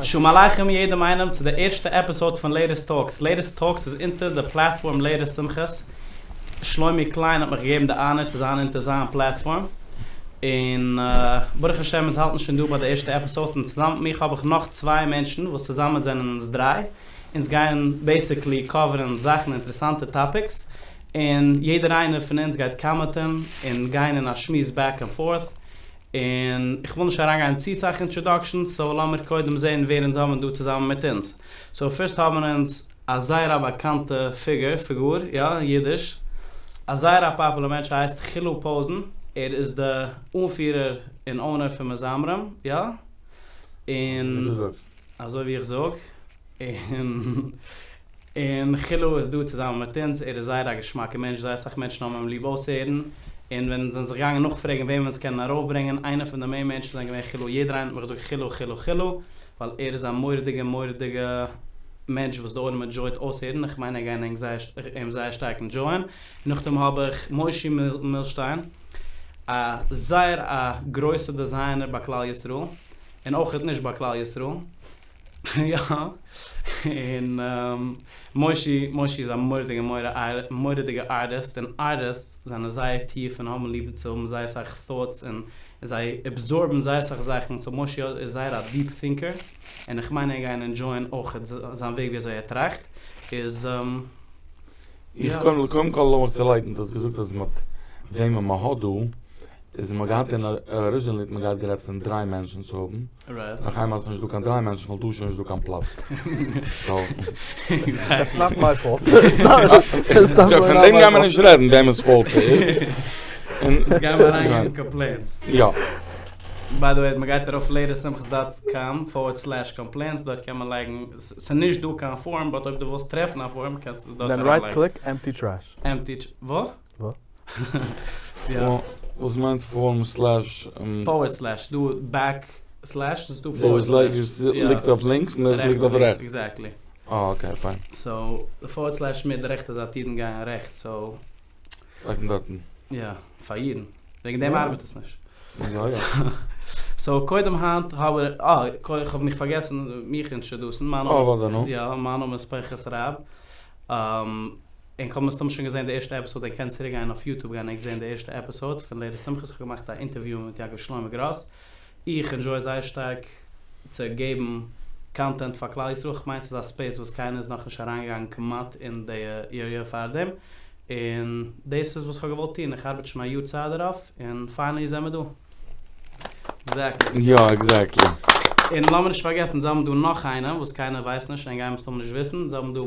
שלום עליכם יעדעם איינעם צו די ערשטע עפיסאוד פון לעיטעסט טאלקס, לעיטעסט טאלקס איז אונטער די פלאטפארם לעיטעסט שמחות, שלומי קליין האט מיך געגעבן די אנער צו זיין אונטער זיין פלאטפארם, און ברוך השם אונז האלטן שוין דא ביי די ערשטע עפיסאוד, און צוזאמען מיט מיך האב איך נאך צוויי מענטשן וואס צוזאמען זענען אונז דריי, אונז גייען בעיסיקלי קאווערן זאכן אינטערעסאנטע טאפיקס, און יעדער איינער פון אונז גייט קאמענטען און גיין אין א שמועס בעק ענד פארט, און איך וויל נישט אריינגיין צו סאך אינטראדאקשענס, סאו לאמיר קודם זעהן ווער אונז האבן דא צוזאמען מיט אונז. סאו פירסט האבן אונז א זייער א באקאנטע פיגור, פיגור, יא, אין אידיש, א זייער א פאפולער מענטש ער הייסט חילו פאוזן, ער איז די אנפירער און owner פון מזמרים, יא? און אזוי ווי איך זאג, און און חילו איז דא צוזאמען מיט אונז, ער איז זייער א געשמאקע מענטש, זייער אסאך מענטשן האבן אים ליב אויסהערן, און ווען אונז זענען זיך געגאנגען נאכפרעגן וועם אונז קענען ארויפברענגען, איינער פון די מעין מענטשן זענען געווען חילו, יעדער איינער האט מיך געזאגט חילו חילו חילו, ווייל ער איז א מורא'דיגע מורא'דיגע מענטש וואס די עולם ענדזשויט אויסהערן, איך מיין ענק גייען ענק זייער אים זייער שטארק ענדזשויען, נאכדעם האב איך מושי מילשטיין, א זייער א גרויסע designer ביי כלל ישראל, און אויכעט נישט ביי כלל ישראל. יא, און מושי, מושי איז א מורא'דיגע מורא'דיגע ארטיסט, און ארטיסטס זענען זייער טיף און האבן ליב צו האבן זייער אסאך thoughts און זיי עבזארבן זייער אסאך זאכן, so מושי איז זייער א deep thinker, און איך מיין ענק גייען ענדזשויען אויכעט זיין וועג ווי אזוי ער טראכט, איז איך קודם קודם כל לאמיך צולייגן, דו האסט געזאגט אז מ'האט וועמען מ'האט דא, איז מ'האט געהאט אין originally האט מען געהאט גערעדט פון דריי מענטשן צו האבן, נאך איינמאל ס'איז נישט דא קיין דריי מענטשן ווייל דא איז שוין נישט דא קיין פלאץ. That's not my fault. פון דעם גיימער נישט רעדן וועמענס fault ס'איז. יעצט גיימער אריינגיין אין complaints. יא. by the way, מ'גייט ארויף latest שמחות dot com forward slash complaints דארט קען מען לייגן, ס'נישט דא קיין form but אויב דו ווילסט טרעפן א form קענסטו עס דארט אריינלייגן. Then right click empty trash. Empty וואס? וואס מיינט form slash? Forward slash, דא back slash איז דא forward slash. דאס ליגט אויף לינקס און דאס ליגט אויף רעכטס. Exactly. אה okay פיין. So די forward slash מיט די רעכטע זייט אידן גייען רעכטס so. לייגט מען דארטן. יא, פאר אידן. וועגן דעם ארבעט עס נישט. יא יא. So קודם היינט האב איך, אה, איך האב מיך פארגעסן מיך אינטראדוסן. אה וואדע נו. יא, מיין נאמען איז פנחס רב. ענק האבן מסתם שוין געזען די ערשטע episode, ענק קענען צוריק גיין אויף YouTube גיין ענק זען די ערשטע episode פון לעיטעסט שמחות, איך האב געמאכט א אינטערוויו מיט יעקב שלמה גראס, איך enjoy זייער שטארק צו געבן content פאר כלל ישראל, איך מיין ס'איז א space וואס קיינער איז נאכנישט אריינגעגאנגען כמעט אין די עריע פארדעם, און דאס איז וואס איך האב געוואלט טון, איך ארבעט שוין א יאר צייט דערויף, און finally זעמער דא. Exactly. יא exactly. און לאמיר נישט פארגעסן, זיי האבן דא נאך איינעם וואס קיינער ווייסט נישט און גייען מסתמא נישט וויסן, זיי האבן דא,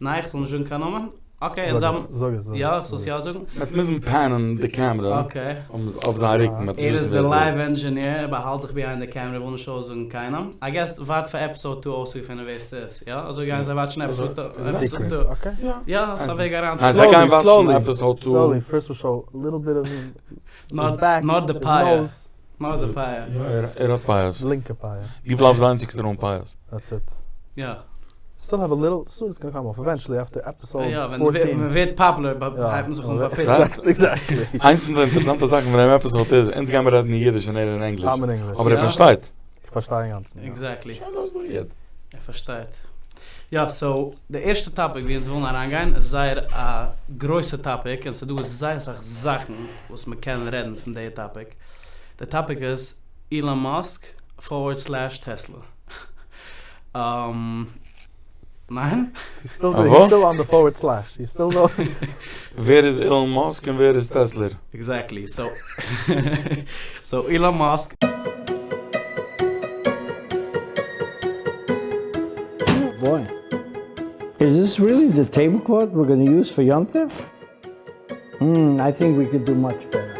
ניין איך זאל נישט זאגן קיין נאמען? Okay, און זיי האבן, זאג עס, זאג עס. יא, איך זאל עס יא זאגן? מ'וועט מוזן pan ען די קעמרע אויף זיין רוקן, מ'וועט ער נישט איז וויסן די ווער ס'איז. live engineer, ער באהאלט זיך behind די קעמרע, וויל נישט אויסזאגן קיינעם. I guess ווארט פאר episode two אויסצוגעפינען ווער ס'איז, יא? אזוי גייען זיי וואטשן episode two. Secret, okay. יא, ס'איז א וועג אריין. זיי גייען וואטשן episode two. Slowly, first we'll show a little bit of נאר די פאה. נאר די פאה. יא ער האט פאות. לינקע פאה. דו בלייבסט די איינציגסטער אן פאות. That's it. יא. Still have a little, soon it's gonna come off, eventually after episode fourteen. יא, ווען מען ווערט פאפולער הייבט מען זיך אן באפוצן. Exactly. איינס פון די אינטערעסאנטע זאכן פון דעם episode איז, אונז גיימער רעדן אין אידיש און ער אין ענגליש. I'm in English. אבער ער פארשטייט. איך פארשטיי אינגאנצן, יא. Exactly. שוין דאס איז דאך גוט. ער פארשטייט. יא, so די ערשטע topic ווי אונז ווילן אריינגיין איז זייער א גרויסע topic און ס'דא זייער אסאך זאכן וואס מ'קען רעדן פון די topic. די topic איז אילאן מאסק forward slash טעסלא. ניין? He's still on the forward slash. He's still no. ווער איז אילאן מאסק און ווער איז טעסלער? Exactly. So so אילאן מאסק. Boy. Is this really the tablecloth we're gonna use for Yom Tov? Hmm, I think we could do much better.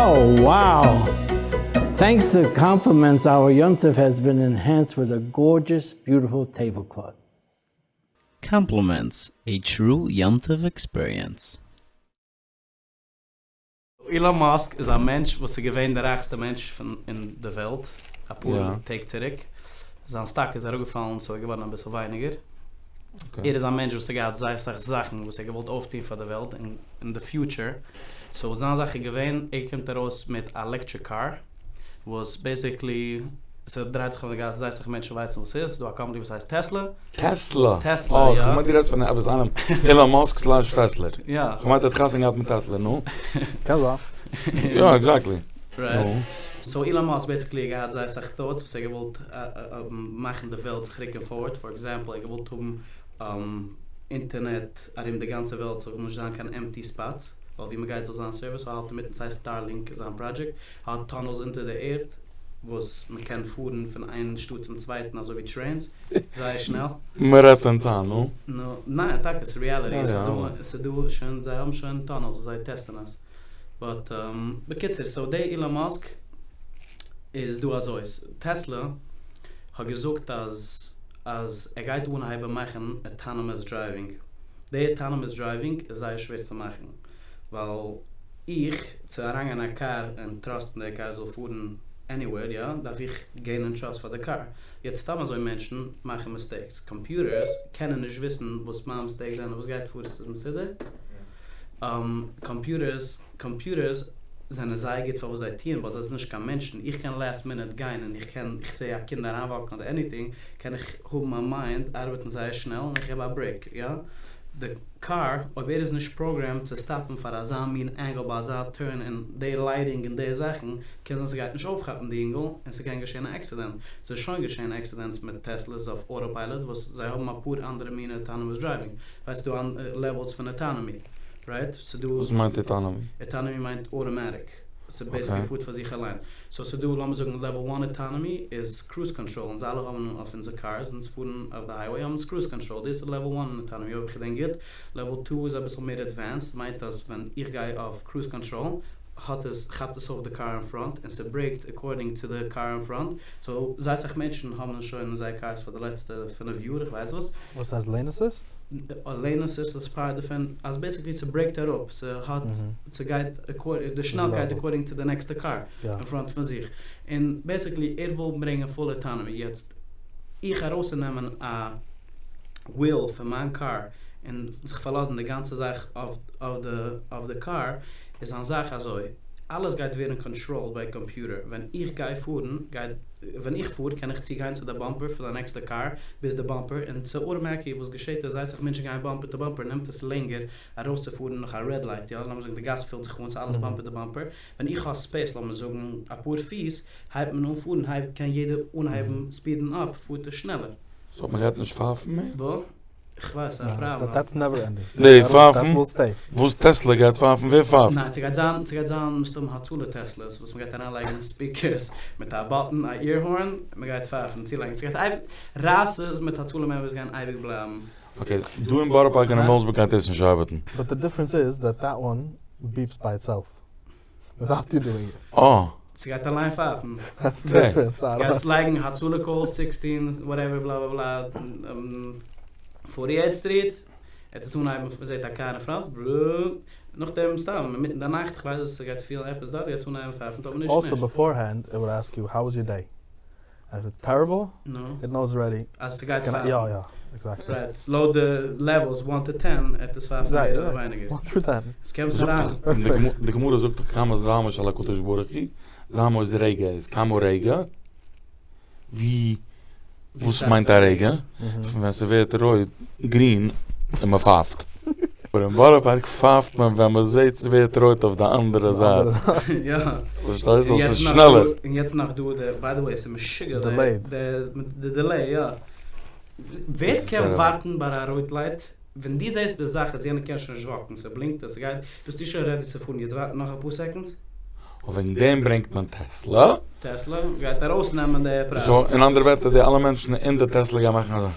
Oh, wow. Thanks to compliments our yom tov has been enhanced with a gorgeous beautiful tablecloth. Compliments, a true yom tov experience. אילאן מאסק איז א מענטש וואס איז געווען די רייכסטע מענטש פון אין די וועלט אפאר טעג צוריק, זיין סטאק איז אראפגעפאלן סאו איז געווארן אביסל ווייניגער, ער איז א מענטש וואס האט געהאט זייער אסאך זאכן וואס ער האט געוואלט אויפטון פאר די וועלט אין די פיוטשער, סאו זיין זאך איז געווען ער קומט ארויס מיט א עלעקטריק קאר וואס בעסיקלי ס'דרייט זיך אויף די גאס זייער אסאך מענטשן ווייסן וואס ס'איז, ס'איז דא א קאמפאני וואס הייסט טעסלע. טעסלע? טעסלע, יא. אה, כ'מיין דו רעדסט פון עפעס איינעם אילאן מאסק סלעש טעסלער. יא. כ'מיין ער האט חתונה געהאט מיט טעסלער, נו. קען זיין. יא, עקזעקטלי. רייט. סאו אילאן מאסק בעסיקלי האט געהאט זייער אסאך טאטס וואס ער האט געוואלט מאכן די וועלט זיך רוקן פארווארד, פאר עקזעמפל ער האט געוואלט האבן אינטערנעט ארום די גאנצע וועלט ס'זאל נישט זיין קיין עמפטי ספאטס, ווייל ווי מ'גייט זאל זיין סערוויס, סאו האלט אינמיטן ס'הייסט סטארלינק זיין פראדזשעקט, האט טאנעלס אונטער די ערד וואס מ'קען פארן פון איין שטאט צום צווייטן אזוי ווי טרעינס זייער שנעל. מ'רעדט אונז איין, נו. נו, ניין טאקע ס'איז ריעליטי, ס'איז דא שוין זיי האבן שוין טאנעלס וואס זיי טעסטען עס. באט בקיצור סאו דעי אילאן מאסק איז דא אזוי טעסלע האט געזאגט אז אז ער גייט אנהייבן מאכן אטאנאמעס דרייווינג די אטאנאמעס דרייווינג איז זייער שווער צו מאכן ווייל איך צו אריינגיין אין א קאר און טראסטן די קאר זאל פארן עניוועיר יא דארף איך געינען טראסט פאר די קאר יעצט סתם אזוי מענטשן מאכן מיסטעיקס קאמפיוטערס קענען נישט וויסן וואס מיין מיסטעיקס זענען וואס גייט פאר עס איז מסודר. קאמפיוטערס, קאמפיוטערס זענען זייער גוט פאר וואס זיי טוען באט זיי זענען נישט קיין מענטשן, איך קען לעסט מינוט גיין און איך קען, איך זעה א קינד אריינוואקן אדער עניטינג, קען איך האבן מיין מיינד ארבעטן זייער שנעל און איך געב א ברעיק, יא? די קאר אויב ער איז נישט פראגרעמד צו סטאפן פאר אזא מין ענגעל ביי אזא טורן און די לייטינג און די זאכן, קען זיין ס'גייט נישט אויפכאפן די אינגל און ס'קען געשען א עקסידענט, ס'איז שוין געשען עקסידענטס מיט טעסלעס אויף אוטא פיילעט וואס זיי האבן אפאר אנדערע מינע אטאנאמעס דרייווינג, ווייסט ס'דא לעוועלס פון אטאנאמי, רייט? ס'דא. וואס מיינט אטאנאמי? אטאנאמי מיינט אוטאמאטיק. ס'בעיסיקלי פארט פאר זיך אליין. סאו ס'דא לאמיר זאגן לעוועל וואן אטאנאמי איז קרוז קאנטראל, אונז אלע האבן אויף אונזער קארס, אונז פארן אויף די הייוועי האבן אונז קרוז קאנטראל, דאס איז לעוועל וואן אטאנאמי אויב איך געדענק גוט. לעוועל טו איז אביסל מער עדווענסד, מיינט אז ווען איך גיי אויף קרוז קאנטראל האט עס כאפט עס אויף די קאר אין פראנט און ס'ברעיקט עקארדינג צו די קאר אין פראנט, סאו זייער אסאך מענטשן האבן עס שוין אין זייער קארס פאר די לעצטע פינף יאר איך ווייס וואס. וואס הייסט לעין אסיסט? לעין אסיסט איז פארט דערפון אז בעסיקלי ס'ברעיקט אראפ ס'האט ס'גייט די שנעלקייט עקארדינג צו די נעקסטע קאר אין פראנט פון זיך און בעסיקלי ער וויל ברענגען פול אוטאנאמי יעצט איך ארויסצונעמען א וויל פון מיין קאר און זיך פארלאזן די גאנצע זאך אויף די קאר איז זיין זאך אזוי, אלעס גייט ווערן קאנטראלד ביי קאמפיוטער, ווען איך גיי פארן גייט, ווען איך פאר קען איך צוגיין צו די באמפער פון די נעקסטע קאר ביז די באמפער און סאו אוטאמעטיקלי וואס געשעט איז זייער אסאך מענטשן גייען באמפער טו באמפער נעמט עס לענגער ארויסצופארן נאך א רעד לייט יא לאמיר זאגן די גאס פילט זיך אן ס'איז אלעס באמפער טו באמפער ווען איך האב ספעיס לאמיר זאגן אפאר פיס הייבט מען אן פארן הייבט קען יעדער אנהייבן ספידן אפ פארט עס שנעלער. סאו מ'גייט נישט פייפן מער? וואו? כ'ווייס א פראבלעם. דעטס נעווער ענדינג. די פייפן? וואס טעסלע גייט פייפן? ווער פייפט? ניין ס'גייט זיין ס'גייט זיין מסתם הצלה טעסלעס וואס מ'גייט אריינלייגן ספיקערס מיט א באטן א עיר הארן מ'גייט פייפן צולייגן ס'גייט אייביג רייסערס מיט הצלה מעמבערס גייען אייביג בלייבן. אקעי, דא אין בארא פארק און אין וויליאמסבורג גייט דאס נישט ארבעטן. באט די דיפרענס איז דעט דעט וואן ביפס ביי איטסעלף וויטאוט יו דואינג איט. אה. ס'גייט אליין פייפן. דעטס די דיפרענס. ס'גייסט לייגן הצלה קאל סיקסטין וואטעווער בלא בלא בלא פארטי עיט סטריט עט עס אנהייבן מ'זעט א קאר אין פראנט ברררר נאכדעם סתם אינמיטן די נאכט כ'ווייס אז ס'גייט פילן עפעס דארט גייט עס אנהייבן פייפן טאמער נישט אלסא נישט. בעפארהענד איט וואלד עסק יו האו וואס יור דעי ענד איף איטס טעריבל איט נאוס ארעדי אז ס'גייט פייפן. יא יא עקזעקטלי. רייט לויט די לעוועלס וואן טו טען עט עס פייפן מער אדער ווייניגער. וואן טו טען. עס קען זיך אריין. די גמרא זאגט דאך כמה זעמו של הקדוש ברוך הוא, זעמו איז רגע איז כמה רגע, ווי וואס מיינט א רגע? פון ווען ס'ווערט רויט, גרין, און מ'פייפט. אבער אין בארא פארק פייפט מען ווען מ'זעט ס'ווערט רויט אויף די אנדערע זייט. יא. פארשטייסט? סאו ס'איז שנעלער. און יעצט נאך דא די, ביי די וועי ס'איז משוגע די דילעי יא. ווער קען ווארטן ביי א רויט לייט ווען דו זעסט די זאך אז יענער קען שוין נישט וואקן, ס'בלינקט און ס'גייט, ביסטו שוין רעדי צו פארן, יעצט ווארטן נאך אפאר סעקאנדס? און וועגן דעם ברענגט מען טעסלא. טעסלא גייט ארויסנעמען די פראבלעם. סאו אין אנדערע ווערטער די אלע מענטשן אין די טעסלא גייען מאכן אזוי.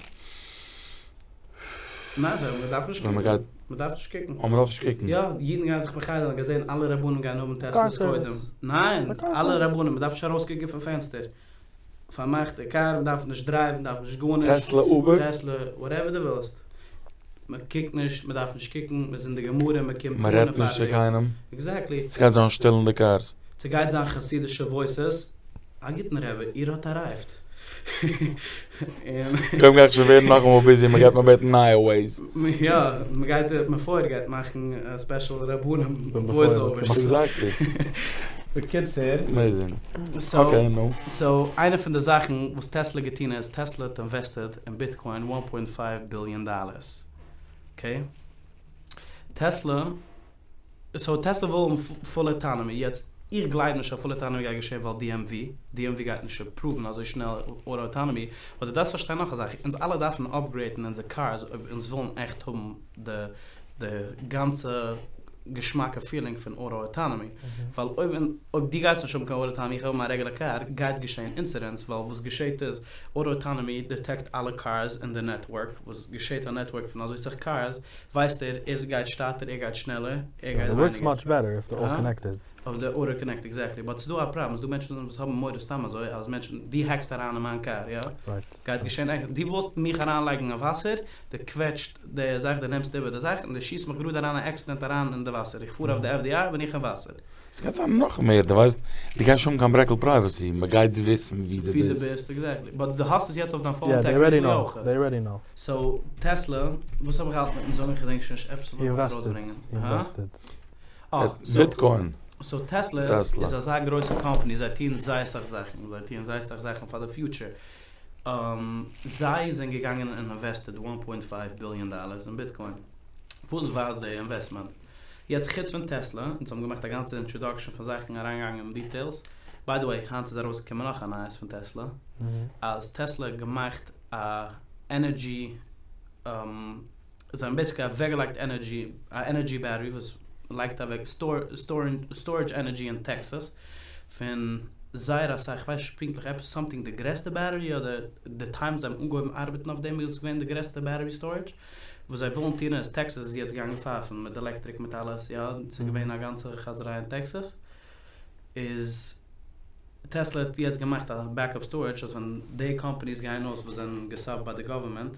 ניין זיי דארפן נישט. ווען מ'גייט. מען דארף נישט קוקן. אה, מען דארף נישט קוקן. יא, אידן גייען זיך מחיה זיין, גייסט זען אלע רבנים גייען האבן טעסלעס קודם. ניין, אלע רבנים, מען דארף נישט ארויסקוקן פון פענסטער. פארמאכט די קאר, מען דארף נישט דרייוון, מען דארף נישט גארנישט. טעסלע, אובער? טעסלע, וואטעווער דו ווילסט. מען קוקט נישט, מען דארף נישט קוקן, מען איז אין די גמרא, מען קומט אן מען רעדט נישט צו קיינעם. עקזעקטלי. ס'גייט זיין שטיל אין די קארס. ס'גייט זיין חסידישע וואויסעס. א גוטן רבי, איר האט ארייווט. קודם גיי איך שוין ווערן נאכאמאל ביזי, מען גייט מיר בעטן נייע וועיז. יא, מען גייט, מפואר גייט מאכן ספעשל רבנים וואויס אווערס. עקזעקטלי. בקיצור. עמעיזינג. אקעי נו. סאו, איינע פון די זאכן וואס טעסלע געטון איז, טעסלע האט אינוועסטעד אין ביטקוין וואן פוינט פייוו ביליאן דאלערס. אקעי? טעסלע. סאו טעסלע וויל האבן פול אוטאנאמי, יעצט איך גלייב נישט אז פול אוטאנאמי גייט געשען ווייל DMV, DMV גייט נישט אפראוון אזוי שנעל אוטא אוטאנאמי, באט דו דארפסט פארשטיין נאך א זאך, אונז אלע דארפן אפגרעידן אונזער קארס אויב אונז ווילן עכט האבן די די גאנצע געשמאקע פילינג פון אוטא אוטאנאמי, ווייל אויב אויב דו גייסט נישט האבן קיין אוטא אוטאנאמי איך האב א רעגולער קאר גייט געשען אינצידענטס ווייל וואס געשעט איז אוטא אוטאנאמי דיטעקט אלע קארס אין די נעטווארק וואס געשעט א נעטווארק פון אזוי סאך קארס ווייסט ער, ער גייט שטאטער, ער גייט שנעלער, ער גייט ווייניגער. אויב דעיר אלל קאנעקטעד, עקזעקטלי. באט ס'דא א פראבלעם, ס'דא מענטשן וואס האבן מורא סתם אזוי, אז מענטשן, דו העקסט אריין אין מיין קאר, יא? גייט געשען עכט, דו ווילסט מיך אריינלייגן אין וואסער, דו קוועטשט די זאך, דו נעמסט איבער די זאך, און דו שיסט מיך גראד אריין א עקסידענט אריין אין די וואסער, איך פאר אויף די FDR בין איך אין וואסער. ס'גייט זיין נאך מער, דו ווייסט, דו גייסט נישט האבן קיין ברעקל פרייוועסי, מ'גייט וויסן ווי דו ביסט. ווי דו ביסט, עקזעקטלי. באט דו האסט עס יעצט אויף דיין פאון טעקניקלי אויך. סאו, טעסלע, וואס האב איך געהאלטן אינמיטן זאגן? כ'געדענק שוין נישט, עפעס האב איך געוואלט ארויסברענגען. הא? ביטקוין. סאו טעסלע איז אזא גרויסע קאמפאני, זיי טוען זייער סאך זאכן, זיי טוען זייער סאך זאכן פאר די פיוטשער. זיי זענען געגאנגען און אינוועסטעד וואן פוינט פייוו ביליאן דאלערס אין ביטקוין. וואס ווייזט די אינוועסטמענט? יעצט חוץ פון טעסלע, אונז האבן געמאכט א גאנצע אינטראדאקשען פון זאכן אריינגעגאנגען אין דיטעילס, ביי די וועי היינט איז ארויסגעקומען נאך א נייעס פון טעסלע, אז טעסלע האט געמאכט א ענערדזשי, זיי האבן בעיסיקלי אוועקגעלייגט ענערדזשי, א ענערדזשי בעטערי וואס לייגט אוועק סטארעדזש ענערדזשי אין טעקסאס, פון זייער אסאך, כ'ווייס נישט פונקטליך, עפעס סאמטינג די גרעסטע בעטערי אדער די טיים זיי האבן אנגעהויבן ארבעטן אויף דעם איז עס געווען די גרעסטע בעטערי סטארעדזש. וואס זיי ווילן טון איז, טעקסאס איז יעצט געגאנגען פייפן מיט עלעקטריק מיט אלעס, יא, ס'איז געווען א גאנצע חזיריי אין טעקסאס, איז טעסלע האט יעצט געמאכט א בעקאפ סטארעדזש אז ווען די קאמפאניס גייען אויס וואס זענען געסאבט ביי די גאווערמענט,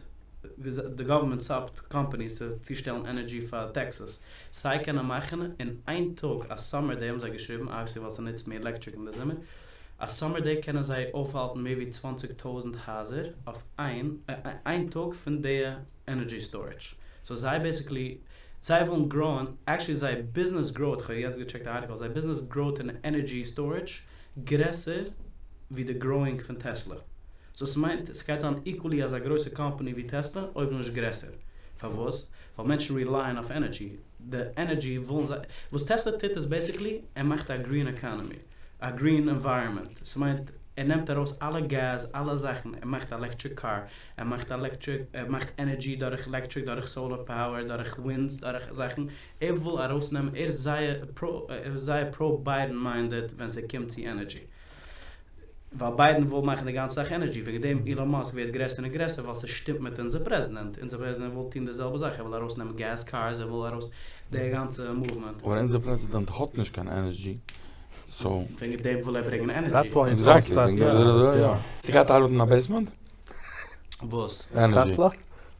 די גאווערמענט סאבט קאמפאניס צו צושטעלן ענערדזשי פאר טעקסאס, זיי קענען מאכן אין איין טאג א סאמער דעי האבן זיי געשריבן, אבוויעסלי ווייל ס'נוצט מער עלעקטריק אין די זומער, א סאמער דעי קענען זיי אויפהאלטן מער ווי צוואנציג טויזנט הייזער אויף איין איין טאג פון די ענערדזשי סטארעדזש. סאו זיי בעסיקלי זיי ווילן גראוען, עקשעלי זייער ביזנעס גראוט, כ'האב יעצט געטשעקט א ארטיקל, זייער ביזנעס גראוט אין ענערדזשי סטארעדזש גרעסער ווי די גראואינג פון טעסלע. סאו ס'מיינט ס'גייט זיין איקוועלי אזא גרויסע קאמפאני ווי טעסלע אויב נישט גרעסער. פארוואס? ווייל מענטשן רילייען אויף ענערדזשי. די ענערדזשי ווילן זיי, וואס טעסלע טוט איז בעסיקלי ער מאכט א גרין עקאנעמי. א גרין ענווייראמענט, ס'מיינט ער נעמט ארויס אלע געז אלע זאכן, ער מאכט עלעקטריק קאר, ער מאכט עלעקטריק, ער מאכט ענערדזשי דורך עלעקטריק דורך סאלער פאוער דורך ווינדס דורך זאכן, ער וויל ארויסנעמען, ער איז זייער פרא, ער איז זייער פרא ביידען מיינדעד ווען ס'קומט צו ענערדזשי. ווייל ביידען וויל מאכן די גאנצע זאך ענערדזשי, וועגן דעם אילאן מאסק ווערט גרעסער און גרעסער ווייל ס'שטימט מיט אונזער פרעזידענט, אונזער פרעזידענט וויל טון די זעלבע זאך, ער וויל ארויסנעמען געז קארס, ער וויל ארויס די גאנצע מאוומענט. אבער אונזער פרעזידענט האט נישט קיין ענערדזשי, סאו. וועגן דעם וויל ער ברענגען ענערדזשי. עקזעקטלי, וועגן דעם וויל ער יא. ס'גייט ארבעטן אין א בעיסמענט? וואס? ענערדזשי.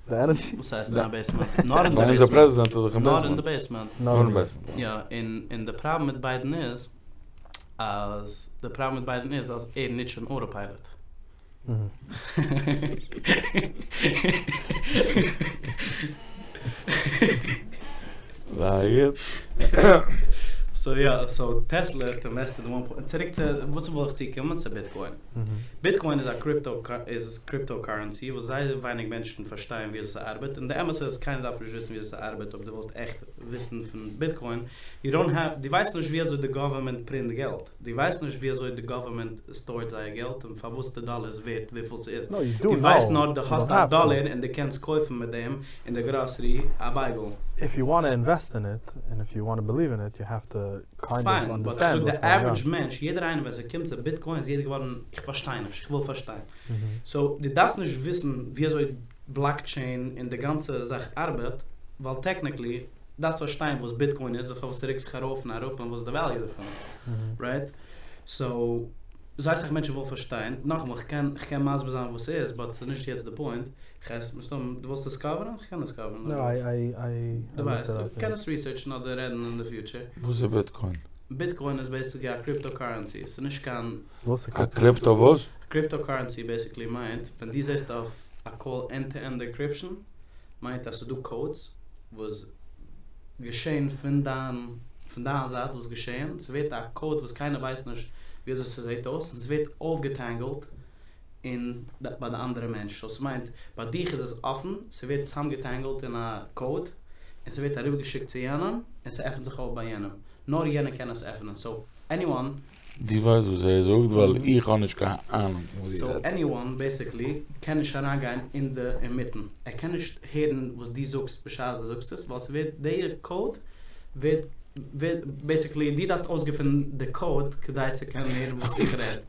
די ענערדזשי? וואס הייסט אין א בעיסמענט? נאר אין די ווייל אונזער פרעזידענט איז דאך אין בעיסמענט. נאר אין די בעיסמענט. נאר אין בעיסמענט. יא, און די פראבלעם מיט ביידען איז אז די פראבלעם מיט ביידען איז אז ער נוצט שוין אוטא פיילעט. זייער גוט. סאו יא, סאו טעסלע האט אינוועסטעד וואן פוינט, צוריק צו וואס וויל איך צוקומען צו ביטקוין. ביטקוין איז א קריפטא איז קריפטא קארענסי וואס זייער ווייניג מענטשן פארשטייען ווי אזוי ס'ארבעט, און די אמת איז קיינער דארף נישט וויסן ווי אזוי ס'ארבעט אויב דו ווילסט עכט וויסן פון ביטקוין, יו דאנט העוו, דו ווייסט נישט ווי אזוי די גאווערמענט פרינט געלט, דו ווייסט נישט ווי אזוי די גאווערמענט סטארט זייער געלט און פארוואס די דאלער איז ווערט וויפיל ס'איז, דו ווייסט נאר דו האסט א דאלער און דו קענסט קויפן מיט דעם אין די גראסערי א בייגל. איף יו וואנט טו אינוועסט אין איט און איף יו וואנט טו בעליוו אין איט יו העוו טו פיין, באט איך זאג די עווערידזש מענטש, יעדער איינער ווען ס'קומט צו ביטקוין איז יעדער געווארן איך פארשטיי נישט, איך וויל פארשטיין. סאו דו דארפסט נישט וויסן ווי אזוי בלאקטשעין און די גאנצע זאך ארבעט. ווייל technically דארפסט פארשטיין וואס Bitcoin איז און פארוואס ס'רוקט זיך ארויף און אראפ און וואס די value דערפון איז. Right? So, זייער אסאך מענטשן ווילן פארשטיין. נאכאמאל, כ'קען כ'קען מסביר זיין וואס ס'איז, but ס'איז נישט יעצט די point. כ'ווייס, מסתם, דו ווילסט עס cover ן? כ'קען עס cover ן. No, I דו looked ווייסט, it up, קען yeah. עס research ן אדער רעדן in the future. וואס איז Bitcoin? Bitcoin איז basically א cryptocurrency. ס'איז נישט קיין וואס איז א crypto וואס? Cryptocurrency basically מיינט, ווען דו זעסט אויף א call end-to-end encryption, מיינט אז ס'איז דא codes וואס געשען פון דיין זייט וואס געשען, ס'ווערט א code וואס קיינער ווייסט נישט ווי אזוי ס'זעט אויס, און ס'ווערט אויפגעטענגלט אין ביי די אנדערע מענטש. So ס'מיינט, ביי דיך איז עס אפן, ס'ווערט צוזאמגעטענגלט אין א code, און ס'ווערט אריבערגעשיקט צו יענעם, און ס'עפנט זיך אויף ביי יענעם. נאר יענער קען עס עפענען. So, anyone דו ווייסט וואס ער זאגט, ווייל איך האב נישט קיין אהנונג פון וואס דו So רעדסט. anyone basically קען נישט אריינגיין אין די אינמיטן. ער קען נישט הערן וואס דו זאגסט בשעת דו זאגסט עס, ווייל ס'ווערט די code ווערט basically דו דארפסט אויסגעפינען די code כדי צו קענען הערן וואס איך רעד.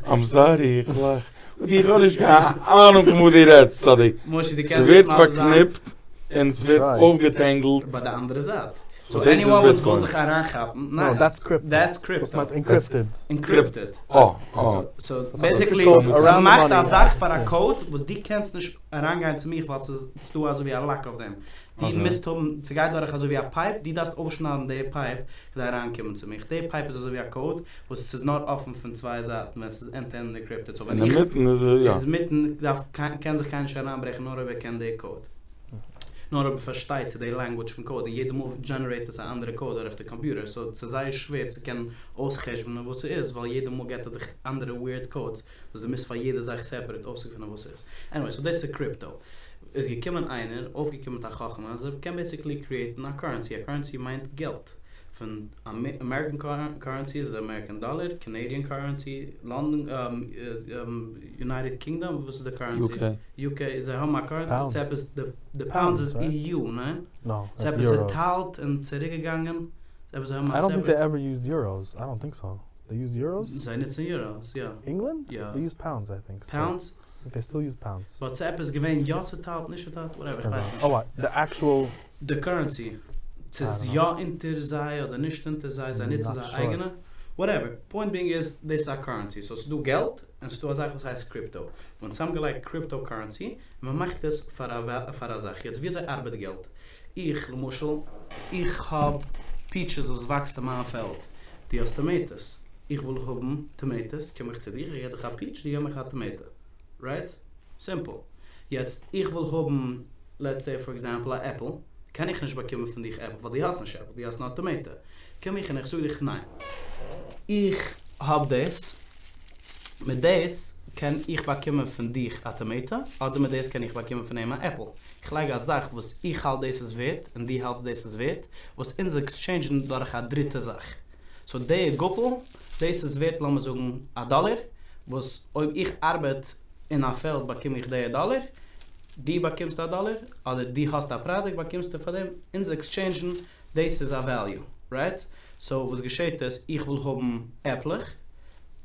I'm sorry, איך לאך. איך האב נישט קיין אהנונג פון וואס דו רעדסט, צדיק. משה, דו קענסט ס'ווערט עס מסביר זיין. פארקניפט און ס'ווערט Try. אויפגעטענגלט. ביי די אנדערע זייט. So So this is anyone וואס Bitcoin. וויל זיך אריינכאפן, No, ניין, that's crypto. That's וואס crypto. מיינט encrypted. Encrypted. Oh. So basically, Code around the ס'מאכט money, א זאך yeah. פאר א code, וואס דו קענסט נישט אריינגיין צו מיך, ווייל ס'איז דא אזוי ווי א lock אויף דעם. דו מוזט האבן, ס'גייט דורך אזוי ווי א pipe, דו דארפסט אויפשניידן די pipe, כדי אריינקומען צו מיך. די pipe איז אזוי ווי א code, וואס ס'איז נאר אפן פון צוויי זייטן, ווען ס'איז end-to-end encrypted. So אין ווען איך מיטן איז יא. איז מיטן, דארף, קען זיך קיינער נישט אריינברעכן, נאר אויב ער קען די code. נאר אויב ער פארשטייט צו די language פון code, און יעדע מאל generate עס א אנדערע code דורך די computer. So ס'איז זייער שווער צו קענען אויסחשבונען וואס ס'איז, ווייל יעדע מאל געט ער דיך אנדערע weird codes, וואס דו מוזט פאר יעדע זאך separate אויסגעפינען וואס ס'איז. Anyway, so דאס איז crypto. איז געקומען איינער, אויפגעקומען מיט א חכמה, אז ער קען basically create ן א currency. א currency מיינט געלט. פון American currency איז the American dollar, Canadian currency, London, United Kingdom, וואס איז די currency? UK. UK, זיי האבן א currency, Pounds. ס'עפעס, the pounds איז Pounds, right? EU, ניין? No, that's ס'עפעס euros. צעטיילט און צוריקגעגאנגען. ס'עפעס זיי האבן א I don't think they separate- ever used euros. I don't think so. They used euros? זיי נוצן euros, יא. England? Yeah. They use pounds, I think. Still. Pounds? I think they still use pounds. But ס'עפעס געווען יא צעטיילט, נישט צעטיילט, whatever, איך Can ווייס זיין. נישט. Oh, what? The actual The currency. ס'איז I don't יא אונטער זיי אדער נישט אונטער זיי, זיי נוצן Not זיי sure. אייגענע. Whatever. Point being is, דאס איז א currency. So ס'איז דא געלט און ס'איז דא א זאך וואס הייסט crypto. מ'האט צוזאמגעלייגט cryptocurrency, און מ'מאכט עס פאר א זאך. יעצט, ווי אזוי ארבעט געלט? איך, למשל, איך האב peaches וואס וואקסט אין מיין פעלד. דו האסט tomatoes. איך וויל האבן tomatoes, קום איך צו דיר, איך געב דיך א peach, דו געב מיך א tomato. Right? Simple. יעצט, איך וויל האבן, let's say for example, א apple. קען איך נישט באקומען פון דיך apple, ווייל דו האסט נישט apple, דו האסט נאר tomato. קום איך און איך זאג דיך, ניין. איך האב דאס, מיט דאס קען איך באקומען פון דיך א tomato, אדער מיט דאס קען איך באקומען פון אים א apple. איך לייג א זאך וואס איך האלט דאס איז ווערט, און דו האלטסט דאס איז ווערט, וואס אונז exchange ן דורך א דריטע זאך. So די גאפל, דאס איז ווערט, לאמיר זאגן, א דאלער, וואס אויב איך ארבעט אין א פעלד באקום איך די דאלער, דו באקומסט א דאלער, אדער דו האסט א product, באקומסטו פאר דעם, אונז exchange ן, דאס איז א value, right? So וואס געשעט איז, איך וויל האבן עפלעך,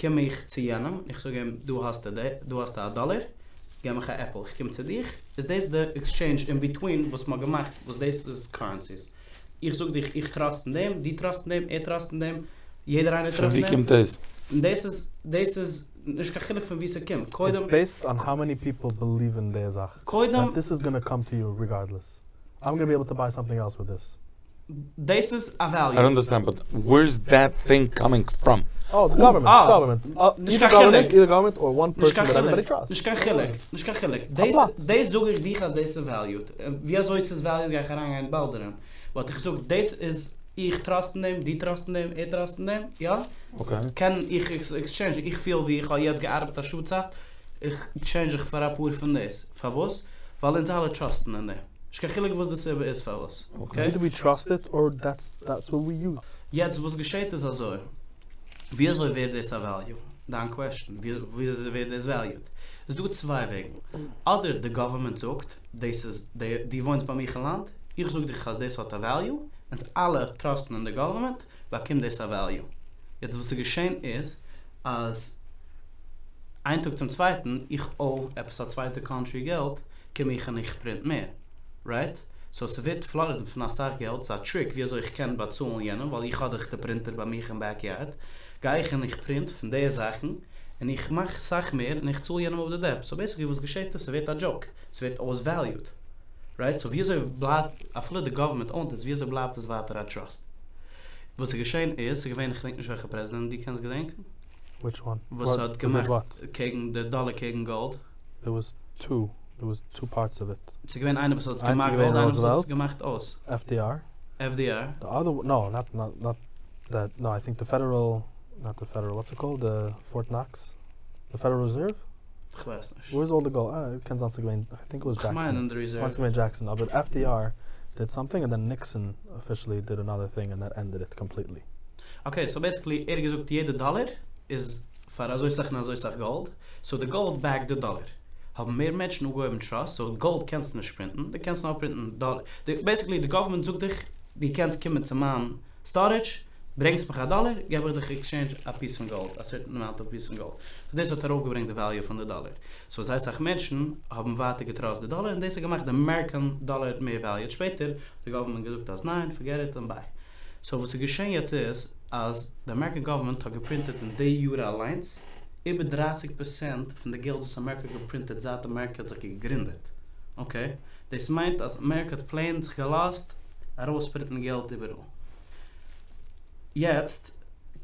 קום איך צו יענעם, איך זאג אים, דו האסט א דאלער, געב מיך א apple, איך קום צו דיך, איז דאס די exchange in between וואס מ'האט געמאכט, וואס דאס איז currencies. איך זאג דיך, איך trust אין דעם, דו trust אין דעם, ער trust אין דעם, יעדער איינער פון trust ווי אין דעם. קומט דאס? און דאס איז נישט קיין חילוק פון וואו ס'קומט. It's קודם based on how many people believe in די זאך. קודם That this is going to come to you regardless. I'm going to be able to buy something else with this. This is a value. I don't understand, but where's that thing coming from? Oh, the government. Ah. Government. נישט Either קיין government, חילוק. either government or one נישט person קיין that everybody חילוק. trusts. נישט קיין חילוק. נישט קיין חילוק. פלאץ. דאס זאג איך דיך אז דאס איז valued. ווי אזוי איז עס valued, גיי איך אריינגיין באלד דערין. But איך זאג, דאס איז, איך trust אין דעם, דו trust אין דעם, ער trust אין דעם, יא? Okay. קען איך exchange, איך פיל ווי איך האב יעצט געארבעט א שעה צייט, איך exchange איך פאר א פאר פון דאס. פארוואס? ווייל אונז אלע trust ן אין דעם. נישט קיין חילוק וואס די סיבה איז פארוואס. Okay? Either we trust it or that's what we use. יעצט וואס געשעט איז אזוי. ווי אזוי ווערט דאס א value? דיין question. ווי אזוי ווערט דאס valued? עס איז דא צוויי וועגן. אדער the government זאגט, דאס איז, דו וואוינסט ביי מיך אין לאנד, איך זאג דיך אז דאס האט א value, אונז אלע trust ן אין the government, באקומט דאס א value. יעצט וואס איז געשען איז, אז איין טאג צום צווייטן, איך owe עפעס א צווייטע country געלט, קום איך און איך print מער. Right? סאו ס'ווערט flooded פון אסאך געלט, ס'איז א trick ווי אזוי איך קען באצאלן יענעם, ווייל איך האב דאך די printer ביי מיך אין backyard, גיי איך און איך print פון די זאכן, און איך מאך סאך מער און איך צאל יענעם אפ די debt. So basically וואס געשעט איז ס'ווערט א joke, ס'ווערט אויס valued. Right? So ווי אזוי בלייבט, אפילו די government owned עס, ווי אזוי בלייבט עס ווייטער א trust? וואס איז געשען איז, ס'איז געווען, איך געדענק נישט וועלכע פרעזידענט, דו קענסט געדענקען? Which one? וואס האט געמאכט קעגן די דאלער קעגן גאלד? There was two. There was two parts of it. ס'איז געווען איינער וואס האט עס געמאכט גאלד, איינער וואס האט עס געמאכט אויס. FDR. FDR. The other one, no, not, not, not that, no, I think the federal, not the federal, what's it called? The Fort Knox? The Federal Reserve? איך ווייס נישט. Where's all the gold? קען זיין ס'איז געווען, I think it was איך מיין Jackson. אין די Reserve. ס'איז געווען Jackson, אבער FDR did something and then Nixon officially did another thing and that ended it completely. Okay, so basically, ער האט געזאגט, יעדע דאלער איז פאר אזוי סאך און אזוי סאך גאלד, so די גאלד backed די דאלער. האבן מער מענטשן אנגעהויבן trust, so גאלד קענסטו נישט print ן, דו קענסט נאר print ן דאלער. Basically, די government זאגט דיך, דו קענסט קומען צו מיין storage, ברענגסט מיך א דאלער, געב איך דיך exchange א piece פון גאלד, a certain amount of piece פון גאלד. So דאס האט ארויפגעברענגט די value פון די דאלער. So זייער סאך מענטשן האבן ווייטער גע trust די דאלער, און דאס האט געמאכט די American דאלער מער value. שפעטער האט די government געזאגט אז ניין, forget it and bye. So וואס איז געשען יעצט איז, אז די American government האט גע print עט אין די יאר אליינס, איבער 30% פון די געלט וואס אמעריקע האט גע print עט זייט אמעריקע האט זיך געגרינדעט. Okay? דאס מיינט אז אמעריקע האט plain זיך געלאזט ארויס print ן געלט איבעראל. יעצט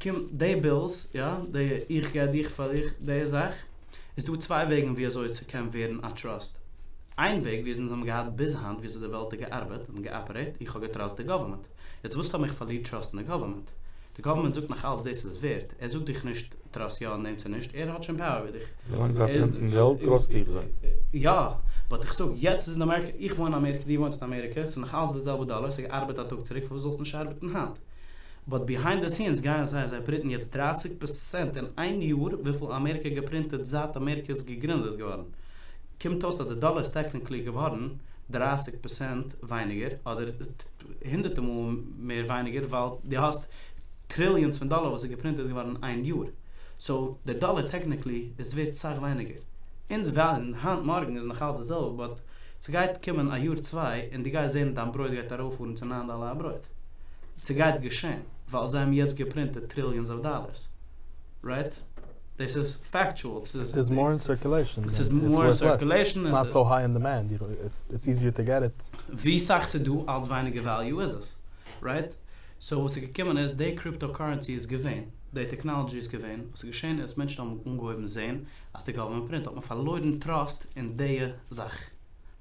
קומט די bills, יא, די איך געב דיך פאר דיך, די זאך, איז דא צוויי וועגן ווי אזוי ס'קען ווערן א trust. איין וועג ווי אזוי אונז האבן געהאט ביז היינט, ווי אזוי די וועלט האט געארבעט און גע operate, איך האב גע trust די government. יעצט וואס האב איך פארלירט trust אין די government? די government זאגט נאך אלץ דאס איז ווערט. ער זאגט דיך נישט trust יא און נעם צו נישט, ער האט שוין power איבער דיך. ווילאנג זיי print ן געלט, trust איך זיי. יא, but איך זאג, יעצט איז אין אמעריקע, איך וואוין אין אמעריקע, דו וואוינסט אין אמעריקע, ס'איז נאך אלץ די זעלבע דאלער, ס'געארבעט א טאג צוריק, פארוואס זאלסטו נישט ארבעטן היינט? But behind the scenes גייען זיי, זיי print ן יעצט 30% אין איין יאר, וויפיל אמעריקע גע print עט זייט אמעריקע איז געגרינדעט געווארן. קומט אויס אז די דאלער איז technically געווארן 30% ווייניגער, אדער הונדערטער מאל מער ווייניגער, ווייל דו האסט trillions פון דאלער וואס איז גע print עט געווארן אין איין יאר. So, דער דאלער technically איז ווערט סאך ווייניגער. אונז value, היינט מארגן איז נאך אלץ די זעלבע, but ס'גייט קומען א יאר צוויי און דו גייסט זען דיין ברויט גייט ארויפפארן צו 9 דאלער א ברויט. ס'גייט געשען, ווייל זיי האבן יעצט גע print עט trillions of dollars. Right? This is factual. This is There's more in circulation. This is It's more in worth less. circulation. It's not so high in demand. It's easier to get it. ווי סאך ס'דא, אלץ ווייניגער value איז עס. Right? So וואס איז געקומען איז, די cryptocurrency איז געווען, די technology איז געווען, וואס איז געשען איז, מענטשן האבן אנגעהויבן זען, אז די government print, האט מען פארלוירן trust אין די זאך.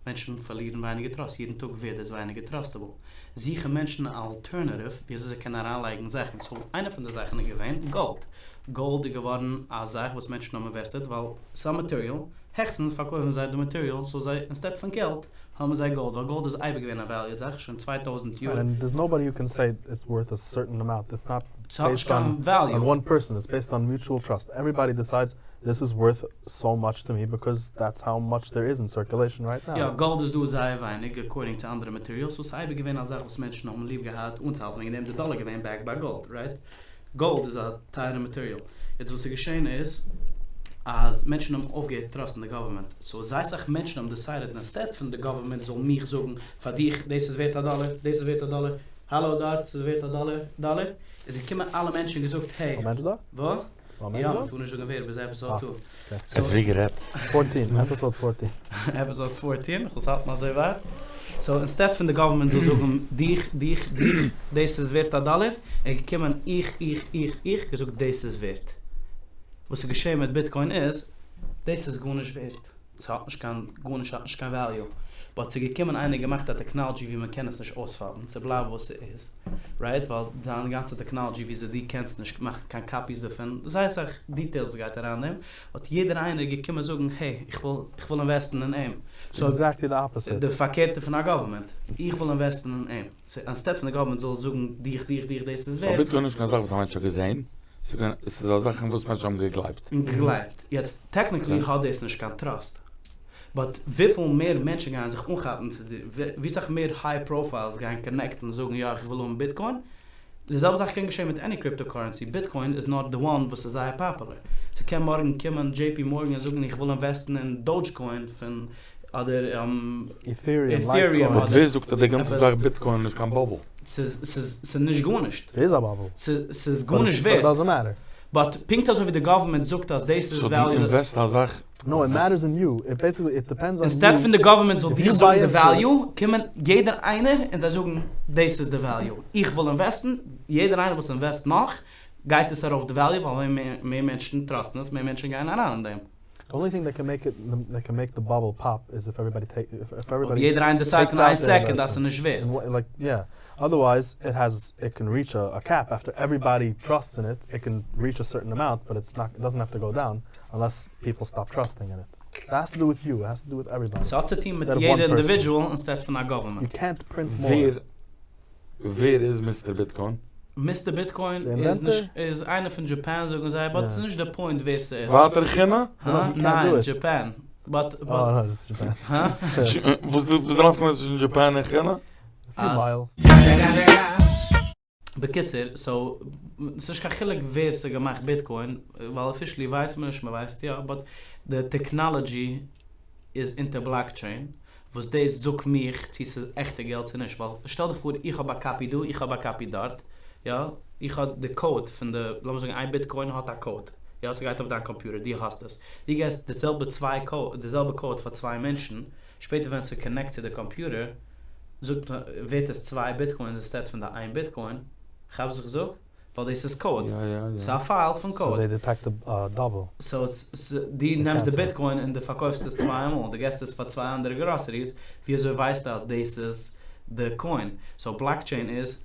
מענטשן פארלירן ווייניגער trust, יעדן טאג ווערט עס ווייניגער trustable. זוכן מענטשן אן alternative, ווי אזוי זיי קענען אריינלייגן זאכן. So, איינע פון די זאכן איז געווען גאלד. גאלד איז געווארן א זאך וואס מענטשן האבן invested, ווייל some material, העכסטנס פארקויפן זיי די material, so זיי, instead פון געלט, האבן זיי גאלד, ווייל גאלד איז אייביג געווען א valued זאך, שוין 2000 יאר. And there's nobody who can say it's worth a certain amount. It's not ס'האט based קיין value. on one person. It's based on mutual trust. Everybody decides this is worth so much to me because that's how much there is in circulation right now. יא, גאלד איז דא זייער ווייניג, according to אנדערע materials. So ס'איז אייביג געווען א זאך וואס מענטשן האבן ליב געהאט, אנצוהאלטן, וועגן דעם די דאלער געווען backed by gold, right? Gold איז א טייערע material. יעצט וואס איז געשען איז, אז מענטשן האבן אויפגעהערט trust ן די government. So זייער סאך מענטשן האבן decided, instead פון די government זאל מיך זאגן, פאר דיך, דאס איז ווערט א דאלער, דאס איז ווערט א דאלער, האלא דארט, ס'איז ווערט א דאלער, דאלער. איז געקומען אלע מענטשן און געזאגט, hey. א מענטש דא? וואס? א מענטש יא, דא? מ'טאר נישט זאגן ווער, ביז episode Ah. 2. Okay. So, עס ווי גערעדט. 14, episode 14. Episode 14, איך האלט נאך אזוי ווייט. So instead פון די government זאל זאגן, דיך, דיך, דיך, דאס איז ווערט א דאלער, איז געקומען איך, איך, איך, איך, געזאגט, דאס איז ווערט. וואס איז געשען מיט Bitcoin איז, דאס איז גארנישט ווערט. עס האט נישט קיין, גארנישט האט נישט קיין value. But ס'איז געקומען איינער געמאכט א technology ווי מען קען עס נישט אויספאפן, ס'בלייבט וואס ס'איז. Right? ווייל זיין גאנצע technology, ווי אזוי דו קענסט נישט מאכן קיין copies דערפון, זייער סאך details גייט אריין אין דעם, האט יעדער איינער געקומען זאגן, hey, איך וויל invest ן אין אים. So exactly the opposite. די פארקערטע פון א government. איך וויל invest ן אין אים. So instead פון די government זאל זאגן, דיך, דיך, דיך, דאס איז So ווערט. Bitcoin איז נישט קיין זאך וואס א מענטש האט געזען. עס איז א זאך אין וואס מענטשן האבן געגלייבט. געגלייבט. יעצט, technically Okay. האט דאס נישט קיין trust. But וויפיל מער מענטשן גייען זיך אנכאפן צו די, ווי סאך מער high profiles גייען connect ן און זאגן, יא, איך וויל האבן Bitcoin. די זעלבע זאך קען געשען מיט any cryptocurrency. Bitcoin is not the one וואס איז זייער popular. ס'קען מארגן קומען JP Morgan און זאגן, איך וויל invest ן אין Dogecoin פון אדער Ethereum, Ethereum, But ווער זאגט אז די גאנצע זאך Bitcoin איז נישט קיין bubble? ס'איז ס'איז נישט גארנישט. ס'איז א bubble. ס'איז גארנישט ווערט. But it doesn't matter. But פונקט אזוי ווי די government זאגט אז דאס איז So דו value. invest א זאך. No, it matters in you. It basically, it depends on Instead you. פון די government זאל If דיר you זאגן buy די into it- value, קומען יעדער איינער און זיי זאגן דאס איז די value. איך וויל invest ן, יעדער איינער וואס invest נאך, גייט עס ארויף די value, ווייל מער מער מענטשן trust ן עס, מער מענטשן גייען אריין אין דעם. The only thing that can make it, that can make the bubble pop is if everybody take, if everybody יעדער איינער decide takes אין איין out their second, אז ס'איז investment. נישט ווערט. And like, yeah. Otherwise, it has, it can reach a cap. After everybody trusts in it, it can reach a certain amount, but it's not, it doesn't have to go down unless people stop trusting in it. So it has to do with you. It has to do with everybody. ס'האט צו טון מיט Instead of יעדער one person. individual instead פון א government. You can't print more. ווער איז Mister Bitcoin? Mister Bitcoin The איז inventor? נישט, איז איינער פון Japan, זאגן זיי, but Yeah. ס'איז נישט דער point ווער ס'איז. ווייטער כינע? Huh? No, you can't do ניין, it. Japan. But, Oh, but, no, it's Japan. Huh? וואס וואס דער נפקא מינה צווישן Japan און כינע? A few miles. בקיצור, so, ס'איז נישט קיין חילוק ווער ס'האט געמאכט Bitcoin, ווייל officially ווייסט מען נישט, מען ווייסט יא, but the technology איז אונטער blockchain, וואס דאס זאגט מיר, צי ס'איז עכטע געלט צי נישט, ווייל שטעל דיך פאר, איך האב א copy דא, איך האב א copy דארט, יא, איך האב די code פון די, לאמיר זאגן, איין Bitcoin האט א code, יא, ס'גייט אויף דיין computer, דו האסט עס. דו געבסט די זעלבע צוויי code, די זעלבע code פאר צוויי מענטשן, שפעטער ווען ס'connect צו די computer, זאגט, ווערט עס צוויי Bitcoins instead פון די איין Bitcoin. כאפסט וואס איך זאג? ווייל דאס איז code. יא. ס'איז א file פון So code. they detect a double. So דו נעמסט די cancel. Bitcoin און דו פארקויפסט עס צוויי מאל, דו געבסט עס פאר צוויי אנדערע groceries, ווי אזוי ווייסטו אז דאס איז די coin? So blockchain איז,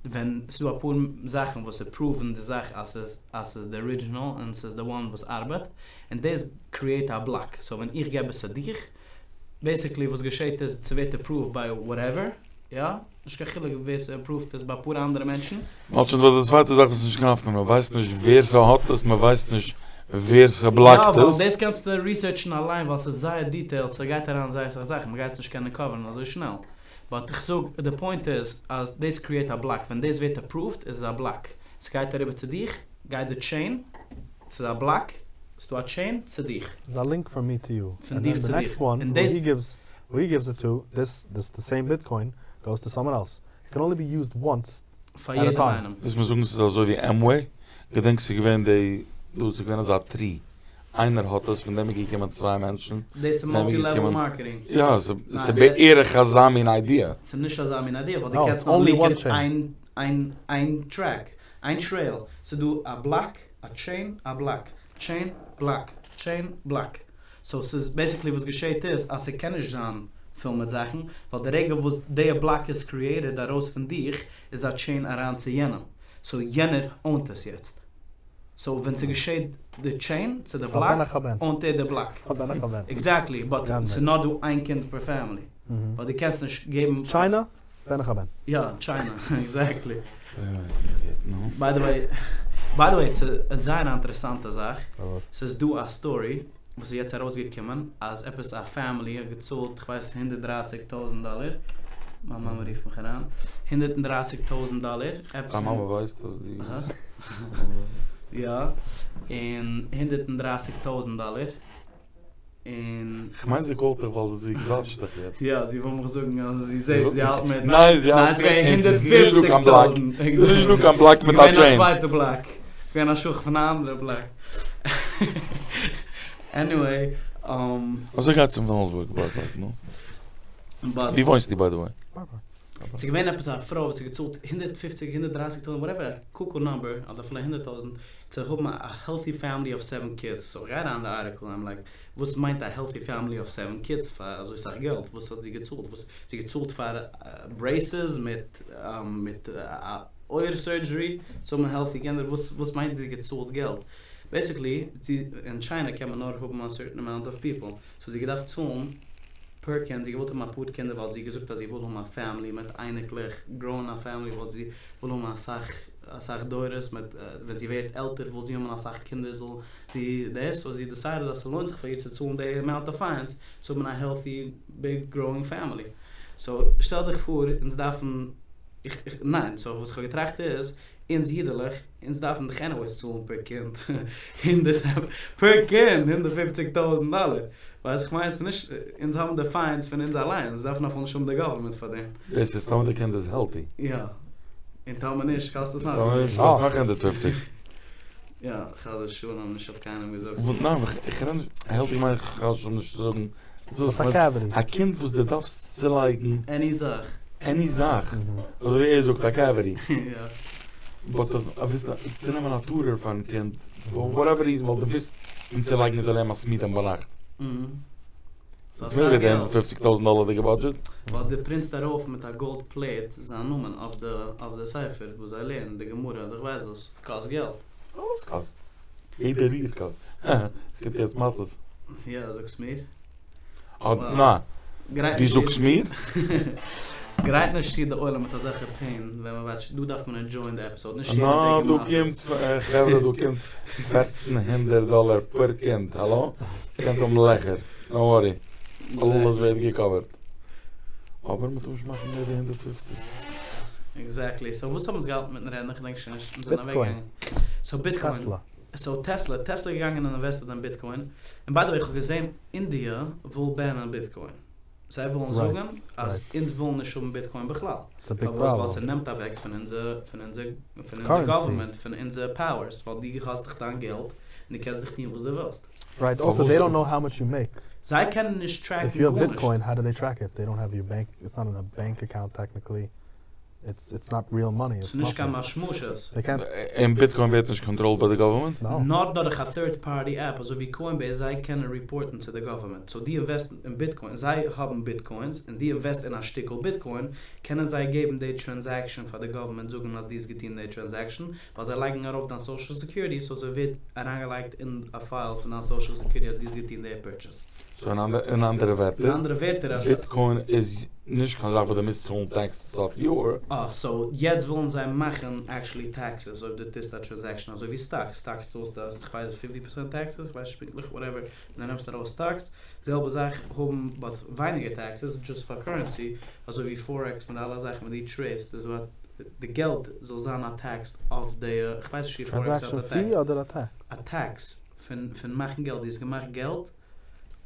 ווען ס'דא אפאר זאכן וואס prove ן די זאך אז ס'איז די original און ס'איז the one וואס ארבעט, און דאס create א block. So ווען איך געב עס צו דיך, basically וואס געשעט איז, ס'ווערט approved by whatever, יא? נישט קיין חילוק ווער ס'approved עס ביי אפאר אנדערע מענטשן. מ'האט שוין די צווייטע זאך וואס נישט קיין נפקא מינה, מען ווייסט נישט ווער ס'האט עס, מען ווייסט נישט ווער ס'block ט יא, ווייל עס. דאס קענסטו research ן אליין, ווייל ס'איז זייער detailed, ס'גייט אריין זייער אסאך זאכן, מ'גייט עס נישט קענען cover ן אזוי שנעל. But איך זאג, the point איז, אז דאס create א block, ווען דאס ווערט approved, איז עס א block. ס'גייט אריבער צו דיך, גייט די chain, ס'איז א block, ס'דא א chain צו דיך. There's a link from me to you. פון And דיך then צו the דיך. next one, And who this he gives, who he gives it to, this the same Bitcoin goes to someone else. It can only be used once. פאר At a יעדעם time. איינעם. דאס מוז זאגן, ס'איז אזוי ווי Amway. געדענקסט, ס'איז געווען די, דא איז געווען אזא tree. איינער האט עס, פון דעם איז געקומען צוויי מענטשן. דאס איז פון דעם איז multi-level געקומען marketing. יא, ניין, ס'איז בערך אזא מין idea. ס'איז נישט אזא מין idea, ווייל דו No, קענסט it's נאר only link one ן chain. איין track, איין trail. ס'איז דא א block, א chain, א block. Chain, block, chain, block. So ס'איז basically וואס געשעט איז, אז ס'קען נישט זיין פיל מיט זאכן, ווייל די רגע וואס דער block איז created ארויס פון דיך, איז א chain אריין צו יענעם. So יענער own ט עס יעצט. So ווען ס'געשעט די chain צו די ס'איז block, א בן אחר בן. own ט ער די block. ס'איז א בן אחר בן. Exactly, but גאנץ ס'איז נאר דא איין קינד per family. ווייל דו קענסט נישט געבן It's China, בן אחר בן. יא, China, exactly. No. By the way, ס'איז א זייער אינטערעסאנטע זאך. וואס? ס'איז דא א story, וואס איז יעצט ארויסגעקומען, אז עפעס א family האט געצאלט, איך ווייס, 130.000 דאלאר. מיין מאמע רופט מיך אריין. 130.000 דאלאר. עפעס דיין מאמע ווייסט, אז די אהא. יא, און 130.000 דאלאר. און איך מיין, זי call ט דיך, ווייל זי קלאטשט דיך יעצט. יא, זי וויל מיך זאגן, אז זי זעט, זי האלט מיט. ניין, זי ניין, האלט זי גייט מיט. עס איז נישט דא קיין block. 150.000. עס איז נישט דא קיין block מיט א ס'איז געווען א chain. צווייטע block. ס'איז געווען א שוך פון אן אנדערע block. Anyway, אזוי גייט צום וויליאמסבורג, block, no? But ווי וואוינסטו, by the way? ס'איז געווען עפעס א פרוי, וואס האט געצאלט 150, 130.000, whatever, cuckoo number, אדער פילייכט 100.000, צו האבן a healthy family of 7 kids. So, איך גיי אריין אין די article, I'm like, וואס מיינט a healthy family of 7 kids פאר אזוי סאך געלט? וואס האט זי געצאלט? וואס זי געצאלט פאר braces מיט אויער surgery, צו האבן healthy קינדער? וואס מיינט זי געצאלט געלט? Basically, זי, אין China קען מען נאר האבן a certain amount of people. So זי געדארפט צאלן per קינד, זי געוואלט האבן א פאר קינדער, ווייל זי געזאגט, אז זי וויל האבן א family מיט אייניקלעך, grown א family, ווייל זי וויל האבן א סאך דורות, מיט, ווען זי ווערט עלטער, וויל זי האבן א סאך קינדער, זאל זי דאס, so זי decided, אז ס'לוינט זיך פאר איר צו צאלן די amount of funds, צו האבן א healthy, big, growing family. So, שטעל דיך פאר, אונז דארפן, איך, ניין, so וואס איך האב געטראכט איז, אונז אידעלעך, אונז דארפן דאך anyways צאלן פער קינד הונדערט, פער קינד 150,000 דאלער. ווייסט איך מיין, ס'נישט, אונז האבן די funds פון אונז אליין, אונז דארפן אפילו נישט האבן די government פאר דעם. דאס איז טאמער די קינד איז healthy. יא. און טאמער נישט, קאסט עס נאך. טאמער נישט, קאסט נאך 150. יא, חס ושלום, נישט אויף קיינעם געזאגט. ניין, איך רעד נישט, healthy מיין איך חס ושלום נישט צו זאגן. האט א cavity. א קינד וואס דו דארפסט צולייגן. Any זאך. Any זאך. אזוי ווי ער זאגט, א cavity. יא. But ווילסט צונעמען א tutor פארן קינד, for whatever reason, ווייל דו ווילסט אים צולייגן ער זאל לערנען מתמידים ביינאכט. ס'איז מער ווי די 150,000 דאלערדיגע budget. ווייל דו print סט ארויף מיט א gold plate זיין נאמען אויף די אויף די ספר וואס זיי לערנען, די גמרא, אדער איך ווייס וואס, קאסט געלט. אלעס קאסט. יעדע ריר קאסט. עס קומט יעצט מצות. יא, זאגסט מיר? ניין. דו זאגסט מיר? גרייט נישט צו די עולם מיט אזעלכע pain ווען מען watch ט, דא דארף מען enjoy ען די episode, נישט יעדע וועגן מצות. דא קומט, חברה דא קומט 1400 דאלער פער קינד, האלא? קענסט האבן לעכער, don't worry, אלעס ווערט גע cover ט. אבער מען טאר נישט מאכן מער ווי 150. Exactly, so וואס האבן אונז געהאלטן מיטן רעדן? איך געדענק שוין נישט, אונז זענען אוועקגעגאנגען. So Bitcoin. So Tesla, Tesla איז געגאנגען און invest עד אין Bitcoin. און by the way, איך האב געזען אינדיע וויל ban ען Bitcoin. זיי ווילן זאגן אז אונז ווילן נישט האבן Bitcoin בכלל. פארוואס? ווייל ס'נעמט אוועק פון אונזער פון אונזער פון אונזער government, פון אונזער powers, ווייל דו האסט דאך דיין געלט און דו קענסט דיך טון וואס דו ווילסט. Right, also they don't know how much you make. זיי קענען נישט track ן If you have Bitcoin, how do they track it? They don't have your bank, it's not in a bank account technically. It's it's not real money. ס'איז נישט קיין משמעות. און Bitcoin ווערט נישט controlled ביי די government? נאר דורך א third party app, אזוי ווי Coinbase, זיי קענען report ן צו די government. So די invest אין Bitcoin, זיי האבן Bitcoins, און די invest אין א שטיקל Bitcoin, קענען זיי געבן די transaction פאר די government, זאגן אז די האסט געטון די transaction, ווייל זיי לייגן ארויף דיין social security, so ס'ווערט אריינגעלייגט אין א file פון דיין social security אז די האסט געטון די purchase. So אין אנדערע ווערטער, אין אנדערע ווערטער אז Bitcoin איז נישט קיין זאך וואס דו מוזט צאלן taxes אויף יאר. אה, so יעצט ווילן זיי מאכן actually taxes אויב דו טוסט א transaction אזוי ווי stocks, stocks צאלסטו איך ווייס 50% taxes, איך ווייס נישט פונקטליך, whatever, דו נעמסט ארויס stocks, זעלבע זאך האבן but ווייניגער taxes just פאר currency, אזוי ווי forex מיט אלע זאכן ווען דו trade סט, איז די געלט זאל זיין א tax אויף די, איך ווייס נישט ווי forex האט א tax. Transaction fee אדער א tax? א tax פון פון מאכן געלט, דו האסט געמאכט געלט,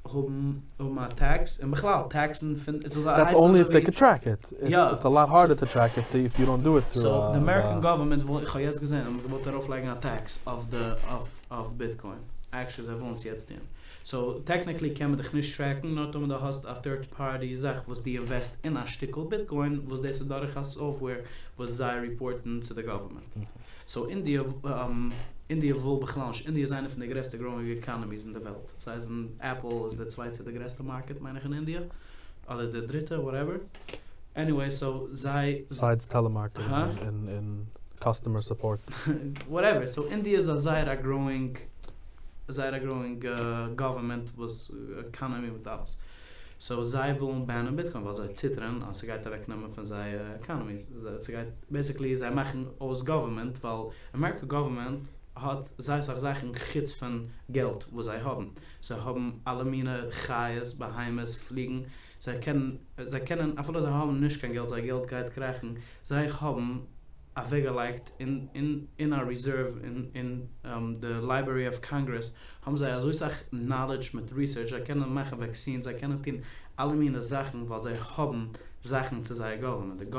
האבן האבן א tax, און בכלל tax ן פון, עס זאל That's only if they could track it. It's, it's a lot harder to track if, they, if you don't do it through So, the American government וויל, איך האב יעצט געזען, האבן געוואלט ארויפלייגן א tax אויף די, אויף, אויף Bitcoin. Actually, זיי ווילן עס יעצט טון. So, technically קען מען דיך נישט track ן, נאר טאמער דו האסט א third party זאך וואס דו invest אין א שטיקל Bitcoin, וואס דאס איז דורך א software וואס זיי report ן צו די government. So, אינדיע, אינדיע וויל בכלל נישט, אינדיע איז איינע פון די גרעסטע growing economies אין די וועלט. זיי זענען, Apple איז די צווייטע די גרעסטע market, מיין איך, אין אינדיע. אדער די דריטע, whatever. Anyway, so זיי... Besides telemarketing and, and customer support. Whatever. So India איז א זייער א growing, זייער א growing government וואס economy מיט אלעס. So זיי ווילן ban ען Bitcoin, ווייל זיי ציטערן, אז ס'גייט אוועקנעמען פון זייער economy. ס'גייט, basically, זיי מאכן אויס government, ווייל American government האט זייער אסאך זאכן חוץ פון געלט וואס זיי האבן. זיי האבן אלע מיני חיות, בהמות, פליגן. זיי קענען, זיי קענען, אפילו זיי האבן נישט קיין געלט, זייער געלט גייט קראכן, זיי האבן אוועקגעלייגט אין אין אין א reserve אין אין the Library of Congress האבן זיי אזוי סאך knowledge מיט research, זיי קענען מאכן vaccines, זיי קענען טון אלע מיני זאכן, ווייל זיי האבן זאכן צו זייער government. די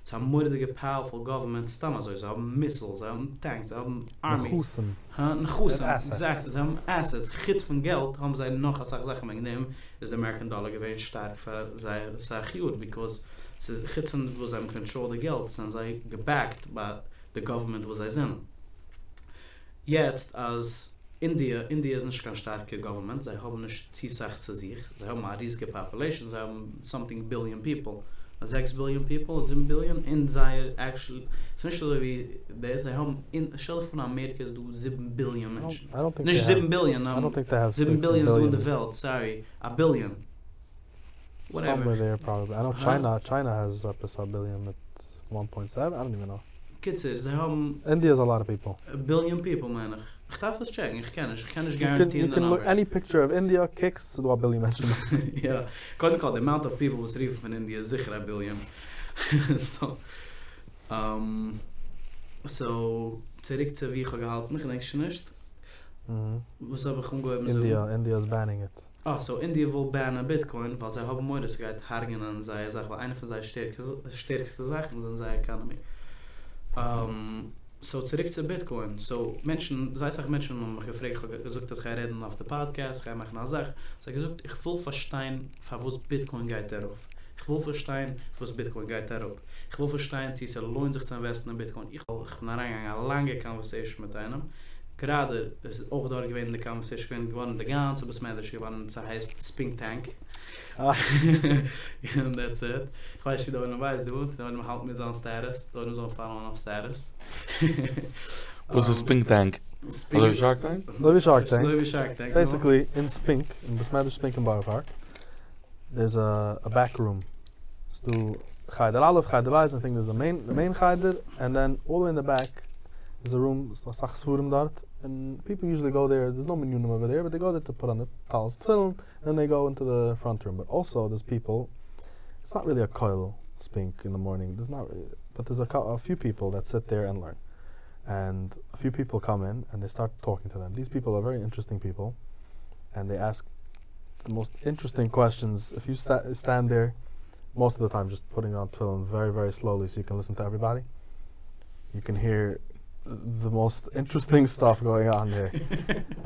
ס'איז א מורא'דיגע powerful government, סתם אזוי, זיי האבן missiles, זיי האבן tanks, זיי האבן armies. נכסים. הא? נכסים, exactly, זיי האבן assets. חוץ פון געלט האבן זיי נאך אסאך זאכן, וועגן דעם איז די American dollar געווען שטארק פאר זייער אסאך יאר, because ס'איז חוץ פון וואס זיי האבן control די געלט, זענען זיי גע backed ביי די government וואס זיי זענען. יעצט אז אינדיע, אינדיע איז נישט קיין שטארקע government, זיי האבן נישט צו סאך צו זיך, זיי האבן א ריזיגע population, זיי האבן something billion people, 6 billion people, 7 billion, און זייער actually, ס'איז נישט אזוי ווי דאס, זיי האבן, אין, שטעל דיך פאר אין אמעריקע איז דא 7 billion מענטשן. נישט 7 billion, 7 billion איז דא אין די וועלט, sorry, א billion. Whatever. Somewhere there probably. I know China, China has עפעס א billion מיט 1.7, I don't even know. קיצור, זיי האבן... India is a lot of people. A billion people, מיין איך. איך דארף עס check ן, איך קען נישט, איך קען נישט guarantee ן די numbers. Any picture of India קוקסט, ס'דא א billion מענטשן. יא, קודם כל, the amount of people וואס רופן פון אינדיע איז זיכער א billion. So, um... סאו, צוריק צו וואו איך האב געהאלטן, איך געדענק שוין נישט. וואס האב איך אנגעהויבן זאגן? אינדיע, אינדיע איז בענינג איט. אה, סאו אינדיע וויל בענען ביטקוין ווייל זיי האבן מורא ס'גייט הרג'נען זייער זאך ווייל איינע פון זייער שטערקסטע זאכן זענען זייער עקאנאמי. סאו צוריק צו ביטקוין, סאו מענטשן, זייער אסאך מענטשן האבן מיך געפרעגט, איך האב געזאגט אז כ'גיי רעדן אויף די פאדקעסט, כ'גיי מאכן א זאך, זיי געזאגט איך וויל פארשטיין פארוואס ביטקוין גייט ארויף, איך וויל פארשטיין פארוואס ביטקוין גייט אראפ, איך וויל פארשטיין צו ס'לוינט זיך צו אינוועסטן אין ביטקוין, איך בין אריינגעגאנגען א לאנגע קאנווערסעישן מיט איינעם, גראדע איז אויך דארט געווען אין די קאנווערסעישן געווען געווארן די גאנצע בית מדרש געווארן ס'הייסט ספינק טענק, און דעטס איט, איך ווייס נישט צו די עולם ווייסט דא, די עולם האלט מיט זיין סטעטוס, די עולם זאל אים פאלאוען אויף סטעטוס. וואס איז ספינק טענק? אזוי ווי שארק טענק? אזוי ווי שארק טענק. אזוי ווי שארק טענק. בעיסיקלי אין ספינק, אין בית מדרש ספינק אין בארא פארק, דערס א בעק רום, ס'דא חדר א', חדר ב', איי טינק דערס די מעין, די מעין חדר, ענד דען אלל די וועי אין די בעק איז א רום, ס'דא אסאך ספרים דארט, און פיפל יוזשעלי גאו דער, דערס נאו מנינים אווער דער, באט דעי גאו דער טו פוט אן די טלית תפילין, דען דעי גאו אינטו די פראנט רום, באט אלסא דערס פיפל, איטס נאט ריעלי א כולל ספינק אין די מארנינג, דערס נאט, באט דערס א פיו פיפל דעט סיט דער ענד לערן, ענד א פיו פיפל קאם אין ענד דעי סטארט טאלקינג טו דעם, דיס פיפל אר ווערי אינטערעסטינג פיפל, ענד דעי עסק די מאסט אינטערעסטינג קוועסטשענס, איף יו סטענד דער מאסט אוו די טיים דזשאסט פוטינג אן תפילין ווערי ווערי סלאולי סאו יו קען ליסען טו עוועריבאדי, יו קען העיר די מאסט אינטערעסטינג סטאף גאוינג אן דער,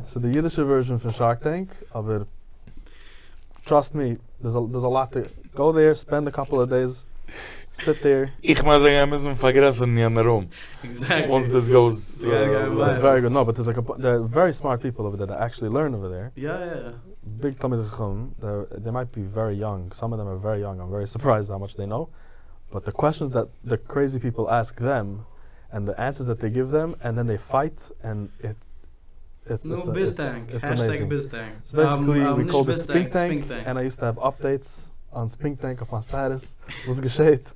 סאו די אידישע ווערזשען פון שארק טענק, אבער טראסט מי דערס א לאט טו גאו דער, ספענד א קאפל אוו דעיס, סיט דער. איך מיין זיי גייען מוזן פארגרעסערן יענע רום, וואנס דיס גאוס. איטס ווערי גוד, נאו באט דערס א ווערי סמארט פיפל אווער דער דעט עקטשעלי לערן אווער דער. יא יא. ביג תלמידי חכמים, דעי מייט בי ווערי יאנג, סאם אוו דעם אר ווערי יאנג, איים ווערי סורפרייזד האו מאטש דעי נאו, באט די קוועסטשענס דעט די קרעיזי פיפל עסק דעם, ענד די ענסערס דעט דעי גיוו דעם, ענד דען דעי פייט, ענד איט איטס נו, ביז-טענק, העשטעג ביז-טענק. סאו בעסיקלי ווי קאלד איט ספינק טענק, ענד איי יוסט טו העוו אפדעיטס אן ספינק טענק אויף מיין סטעטוס, וואס געשעהט,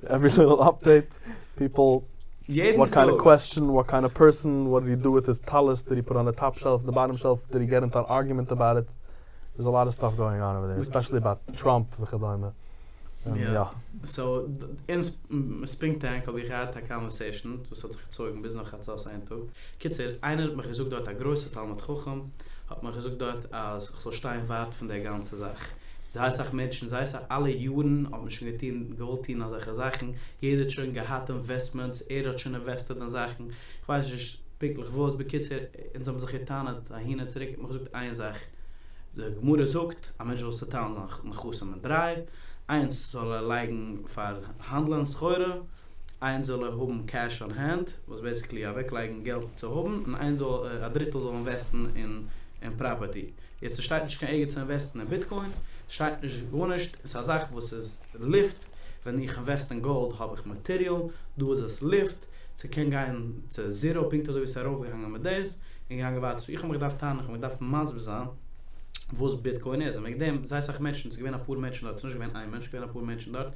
עווערי ליטל אפדעיט, פיפל, וואט קיינד אוו קוועסטשען, וואט קיינד אוו פערסאן, וואט דיד הי דו וויט היז טלית, דיד הי פוט אן די טאפ שעלף, די באטאם שעלף, דיד הי געט אינטו אן ארגומענט אבאוט איט, דערס א לאט אוו סטאף גאוינג אן אווער דער, עספעשעלי אבאוט טראמפ וכדומה. יא. סאו אין ספינק טענק האב איך געהאט א קאנווערסעישאן וואס האט זיך געצויגן ביז נאך חצות איין טאג. קיצור, איינער האט מיך געזאגט דארט א גרויסע תלמיד חכם האט מיך געזאגט דארט אז כ'זאל שטיין ווייט פון די גאנצע זאך. זייער אסאך מענטשן, זייער אסאך אלע יארן האט מען שוין געטון, געוואלט טון אזעלכע זאכן, יעדער האט שוין געהאט אינוועסטמענטס, ער האט שוין אינוועסטעד אין זאכן, כ'ווייס נישט פונקטליך וואס, בקיצור, אונז האבן זיך געטענה'ט אהין און צוריק, האט מיך געזאגט איין זאך. די גמרא זאגט, א מענטש זאל צעטיילן זיין נכסים אין דריי, איינס זאל ער לייגן פאר האנדלען סחורה, איינס זאל ער האבן קעש אן הענד, וואס בעסיקלי אוועק לייגן געלט צו האבן, און איינס זאל, א דריטל זאל אינוועסטן אין אין פראפערטי. יעצט עס שטייט נישט קיין ערגעץ צו אינוועסטן אין ביטקוין, שטייט נישט גארנישט, עס איז א זאך וואס איז לופט, ווען איך אינוועסט אין גאלד האב איך מאטעריאל, דא איז עס לופט, ס'קען גיין צו זירא פונקט אזוי ווי ס'איז ארויפגעגאנגען מיט דאס, און געגאנגען ווייטער, סאו איך האב מיך געדארפט טענה'ן, איך האב מיך געדארפט מסביר זיין וואס ביטקוין איז, און וועגן דעם זייער אסאך מענטשן, ס'איז געווען אפאר מענטשן דארט, ס'איז נישט געווען איין מענטש, ס'איז געווען אפאר מענטשן דארט,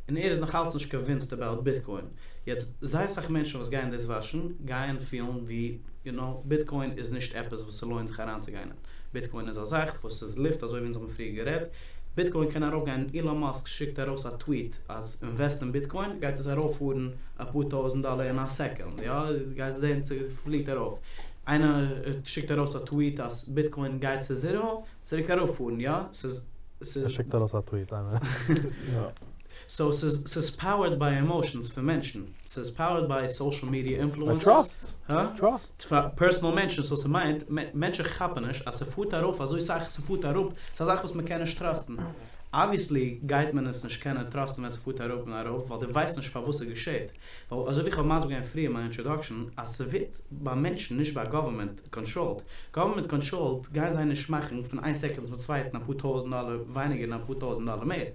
און ער איז נאך אלץ נישט קאנווינסד אבאוט ביטקוין. יעצט, זייער אסאך מענטשן וואס גייען דאס וואטשן, גייען פילן ווי, יו נאו, ביטקוין איז נישט עפעס וואס ס'לוינט זיך אריינצוגיין אין. ביטקוין איז א זאך וואס איז לופט, אזוי ווי אונז האבן פריער גערעדט, ביטקוין קען ארויפגיין, אילאן מאסק שיקט ארויס א טוויט אז אינוועסט אין ביטקוין גייט עס ארויפפארן אפאר טויזענט דאלער אין א סעקאנד, יא גייסט זען ס'פליעט ארויף, איינער שיקט ארויס א טוויט אז ביטקוין גייט צו זירא, צוריק ארויפפארן, יא ס'איז ס'איז. ער שיקט ארויס א טוויט איינער. סאו ס'איז ס'איז פאוערד ביי עמאושענס פון מענטשן, ס'איז פאוערד ביי סאושעל מידיע אינפלוענסערס. ביי טראסט! טראסט! פאר פערסענעל מענטשן, סאו ס'מיינט מענטשן כאפן נישט אז ס'פארט ארויף אזוי סאך ס'פארט אראפ, ס'איז א זאך וואס מ'קען נישט טראסטן. אבוויעסלי גייט מען עס נישט קענען טראסטן ווען ס'פארט אראפ און ארויף ווייל דו ווייסט נישט פארוואס ס'געשעט. ווייל אזוי ווי כ'האב מסביר געווען פריער אין מיין אינטראדאקשן אז ס'ווערט ביי מענטשן נישט ביי גאווערמענט קאנטראלד. גאווערמענט קאנטראלד גייען זיי נישט מאכן פון איין סעקונד צום צווייטן אפאר טויזנט דאלער ווייניגער און אפאר טויזנט דאלער מער.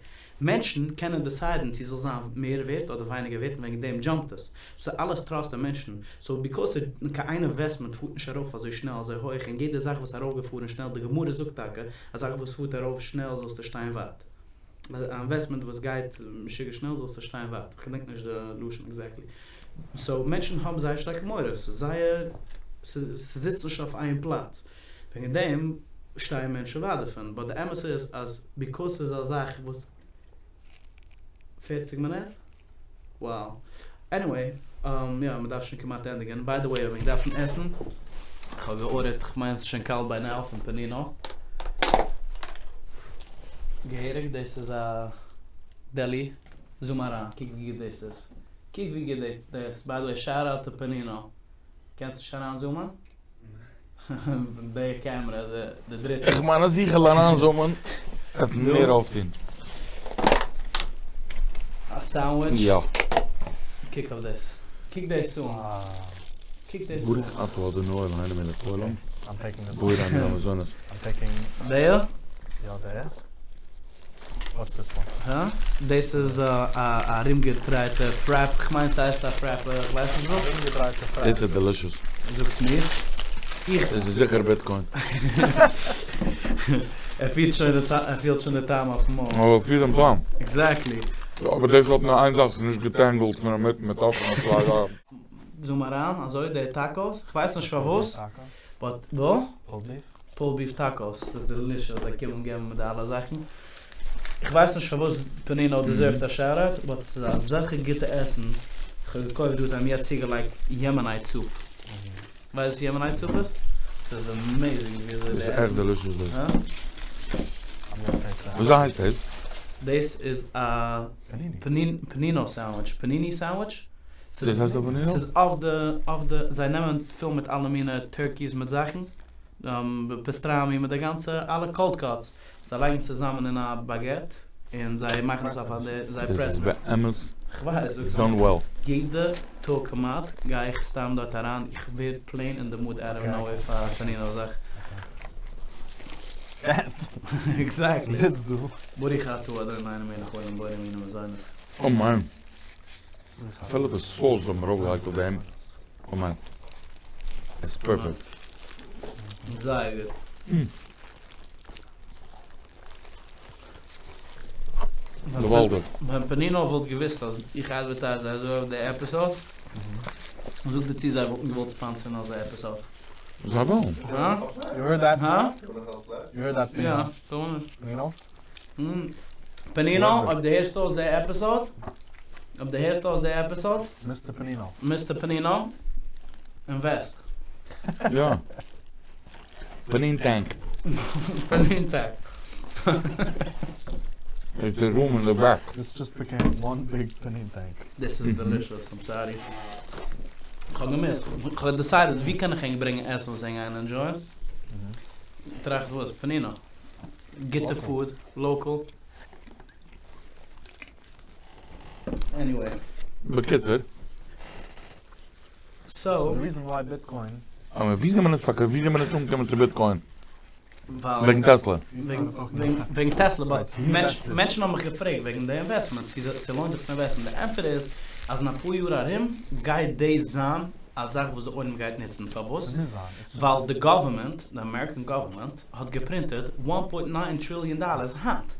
מענטשן קענען דעסיידן צו ס'זאל זיין מער ווערט אדער ווייניגער ווערט און וועגן דעם דזשאמפט עס. ס'איז אלעס טראסט אין מענטשן. סאו ביקאוס קיין איין אינוועסטמענט פארט נישט ארויף אזוי שנעל אזוי הויך און יעדע זאך וואס ארויפגעפארן שנעל די גמרא זאגט טאקע א זאך וואס פארט ארויף שנעל זאלסטו שטיין ווייט. א אינוועסטמענט וואס גייט משוגע שנעל זאלסטו שטיין ווייט. כ'געדענק נישט די לשון עקזעקטלי. סאו מענטשן האבן זייער שטארק מורא. ס'איז זייער ס'זיצט נישט אויף איין פלאץ. וועגן דעם שטייען מענטשן ווייט דערפון, באט די אמת איז אז ביקאוס ס'איז א זאך וואס. פערציג מינוט? Wow. עניוועי. יא, מ'דארף שוין כמעט ענדיגן. ביי די וועי, אויב ענק דארפן עסן, כ'האב געארדערט, כ'מיין ס'איז שוין קאלט ביי נאו, פון פענינא. געהעריג, דאס איז א דעלי. זום אריין, קוק ווי גוט דאס איז. קוק ווי גוט דאס איז. ביי די וועי, שאוט אוט טו פענינא. קענסט נישט אריינזומען? די קעמרע, די דריטע. איך מיין אז איך וועל אריינזומען וועט מער אויפטון. א סענדוויטש? יא. קוק אויף דאס. קוק דאס אן. קוק דאס אן. ברוך אתה אדוני אלוהינו מלך העולם בורא מיני מזונות. דער? יא דער. וואטס דיס וואן? הא? דאס איז א ארומגעדרייטע פרעפ, כ'מיין ס'הייסט א פרעפ, כ'ווייס נישט וואס. ארומגעדרייטע פרעפ. דאס איז דעלישעס. זאגסט מיר? איך. דאס איז זיכער ביטקוין. ער פילט שוין די ער פילט שוין די טעם אויפן מויל. ער פילט דעם טעם. עקזעקטלי. אבער דאס האט נאר איין זאך, ס'איז נישט געטענגלט פון אינמיטן מיט אפענע צוויי זייטן. זום אריין, אזוי די טאקאוס, כ'ווייס נישט פארוואס, באט וואו? פולד ביף? פולד ביף טאקאוס, ס'איז דעלישעס, זיי קומען געבן מיט די אלע זאכן. איך ווייס נישט פארוואס פענינא דעזערווט א שאוט אוט, באט ס'איז אזעלכע גוטע עסן, כ'האב געקויפט דא, זיי האבן יעצט צוגעלייגט יעמענייט סופ. ווייסט וואס יעמענייט סופ איז? ס'איז עמעיזינג ווי אזוי די דאס איז עכט עסן. דעלישעס דאס. הא? וויאזוי הייסט דאס? דאס איז א פענינא סענדוויטש, פעניני סענדוויטש. דאס הייסט א פענינא? ס'איז אויף די, אויף די, זיי נעמען פיל מיט אלע מינע טערקיס מיט זאכן, פאסטראמי מיט די גאנצע אלע קאלד קאטס, זיי לייגן צוזאמען אין א באגעט און זיי מאכן עס אויף א די זיי דאס איז פרעסן. באמת כ'ווייס, זאגסט דאן וועל. יעדע טאג כמעט גיי איך סתם דארט אריין, איך ווער פלעין אין די מוד אוט אוו נאוועיר פאר א פענינא זאך. עקזעקטלי. זיצט דא. ברוך אתה אדוני מלך העולם בורא מיני מזונות. Oh man. אפילו די סאוס האט מען ארויפגעלייגט אויף דעם. Oh man. איטס פערפעקט. זייער גוט. געוואלדיג. ווען פענינא וואלט געוויסט אז איך אדווערטייז זיי אזוי אויף די עפיסאד, זאג דיר צו זיי וואלטן געוואלט ספאנסערן אזא עפיסאד. זיי ווילן. הא? יו הערד דעט? הא? יו הערד דעט יא, פענינא? פארוואס נישט? פענינא? פענינא, אויב דו הערסט אויס די עפיסאד, אויב דו הערסט אויס די עפיסאד, מיסטער פענינא. מיסטער פענינא, אינוועסט. יא. פענין טענק. פענין טענק. איז די רום אין די בעק. דיס דזשאסט ביקעים וואן ביג פענין טענק. דיס איז דעלישעס, איים סארי. כ'האב געמוזט. כ'האב דיסיידעד ווי קען איך ענק ברענגען עסן וואס ענק גייען ענדזשויען. טראכט וואס? פענינא. גוטע פוד, לאקעל. עניוועי. בקיצור. סאו. די ריזען וויי ביטקוין. אבער ווי זענען מיר פארקערט ווי זענען מיר נישט אנגעקומען צו ביטקוין? ווייל וועגן טעסלע. וועגן טעסלע באט מענטשן האבן מיך געפרעגט וועגן די אינוועסטמענט צו ס'לוינט זיך צו אינוועסטן די ענטפער איז אז אין אפאר יאר ארום גייט דאס זיין א זאך וואס די עולם גייט נוצן פארוואס? ווייל די גאווערמענט די אמעריקען גאווערמענט האט געפרינטעד וואן פוינט ניין טריליאן דאלערס היינט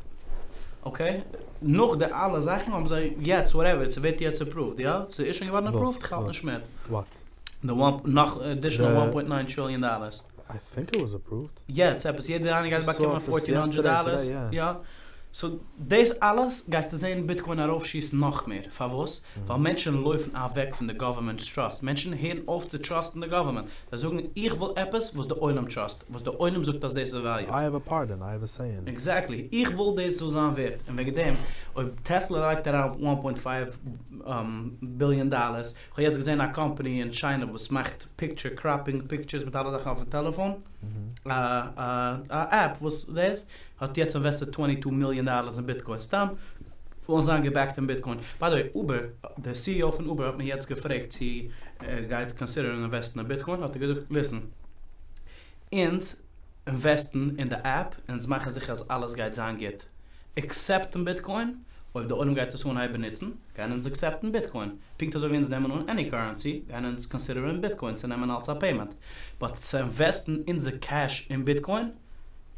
אקעי נאך די אלע זאכן האבן זיי יעצט וואטעווער ס'ווערט יעצט אפראווד יא? ס'איז שוין געווארן אפראווד? כ'האלט נישט מיט. די וואן נאך עדישענעל וואן פוינט ניין טריליאן דאלערס. איי טינק איט וואס אפראווד. יעצט עפעס יעדער איינער גייט באקומען פארטין הונדרעט דאלערס יא סאו דאס אלעס גייסטו זעהן ביטקוין ארויפשיסן נאך מער פארוואס ווייל מענטשן לויפן אוועק פון די גאווערמענטס טראסט מענטשן הערן אויף צו טראסטן די גאווערמענט זיי זאגן איך וויל עפעס וואס די עולם טראסט וואס די עולם זאגט אז דאס איז וועליו. איי העוו א פארט אין, איי העוו א סעי אין. עקזעקטלי איך וויל דאס זאל זיין ווערט און וועגן דעם אויב טעסלע לייגט אריין וואן פוינט פייוו ביליאן דאלערס כ'האב יעצט געזען א קאמפאני אין טשיינע וואס מאכט פיקטשער קראפינג פיקטשערס מיט אלע זאכן אויפן טעלעפאן, א עפפ וואס דאס האט יעצט אינוועסטעד טווענטי טו מיליאן דאלערס אין ביטקוין סתם ווילן זיין געבעקט אין ביטקוין. ביי די וועי אובער, די סי אי או פון אובער האט מען יעצט געפרעגט צו ער גייט קאנסידערן אינוועסטן אין ביטקוין האט ער געזאגט ליסן אונז אינוועסטן אין די עפפ אונז מאכן זיכער אז אלעס גייט זיין גוט עקסעפטן ביטקוין, אויב די עולם גייט עס אנהייבן נוצן, גייען אונז עקסעפטן ביטקוין, פונקט אזוי ווי אונז נעמען אן עני קארענסי, גייען אונז קאנסידערן ביטקוין צו נעמען אלס א פעימענט, באט צו אינוועסטן אונזער קעש אין ביטקוין,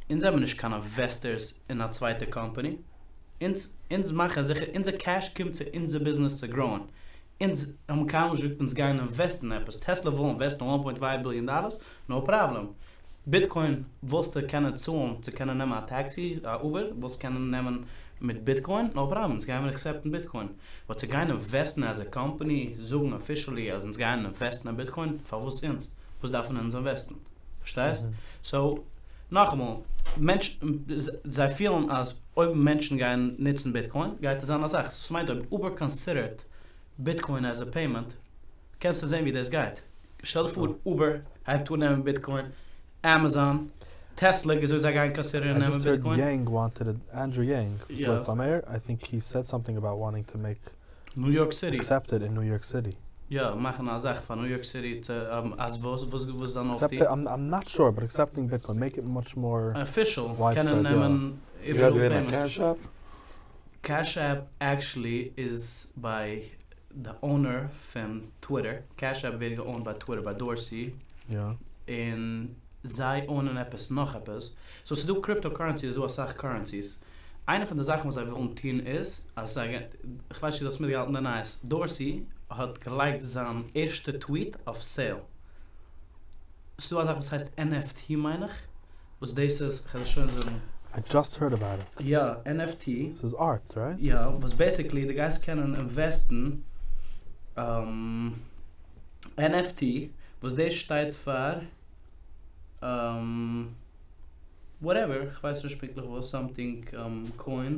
אונז זעמער נישט קיין אינוועסטערס אין א צווייטע קאמפאני, אונז אונז מאכן זיכער אונזער קעש קומט צו אונזער ביזנעס צו גראוען, אונז האבן קיינמאל נישט געזאגט אונז גייען אינוועסטן עפעס, טעסלע וויל אינוועסטן וואן פוינט פייוו ביליאן דאלערס, נאו פראבלעם, ביטקוין ווילסטו קענען צאלן צו קענען נעמען א טעקסי, א אובער, ווילסט קענען נעמען מיט Bitcoin, no problem, אונז גיימיר accept ן Bitcoin. But צו גיין invest ן as a company, זאגן officially אז אונז גייען invest ן אין Bitcoin, פארוואס אונז? וואס דארפן אונז invest ן? פארשטייסט? So, נאכאמאל, מענטש, זיי פילן אז אויב מענטשן גייען נוצן Bitcoin, גייט עס זיין א זאך. So ס'מיינט אויב Uber consider ט Bitcoin as a payment, קענסטו זען ווי דאס גייט. שטעל דיר פאר, Uber הייבט אן נעמען Bitcoin, Amazon, Tesla, וויאזוי זיי גייען consider ן I נעמען just heard Bitcoin. Yang wanted it. Andrew Yang, who's yeah. mayor, I think he said something about wanting to make New York City. accepted in New York City. יא, מאכן א זאך פון New York City צו, אז וואס, וואס, וואס זאל נאך Accept די? it, I'm not sure, but accepting Bitcoin, make it much more. Official, Widespread, קענען יא. נעמען ס'גייט איבעראל ווערן א payments. Cash App? Cash App actually is by the owner פון Twitter. Cash App ווערט גע owned by Twitter, by Dorsey. און זיי own ען עפעס, נאך עפעס. So ס'דא cryptocurrency, ס'דא א סאך currencies. איינע פון די זאכן וואס זיי ווילן טון איז, אז זיי, איך ווייס נישט דו האסט מיטגעהאלטן די נייעס. Dorsey האט געלייגט זיין ערשטע tweet אויף sale. ס'דא א זאך וואס הייסט NFT, מיין איך. וואס דאס איז, איך וועל שוין זאגן. I just heard about it. יא, NFT. This is art, right? יא, וואס basically די גייסט קענען invest ן NFT, וואס דאס שטייט פאר whatever, איך ווייס נישט פונקטליך וואס, something coin,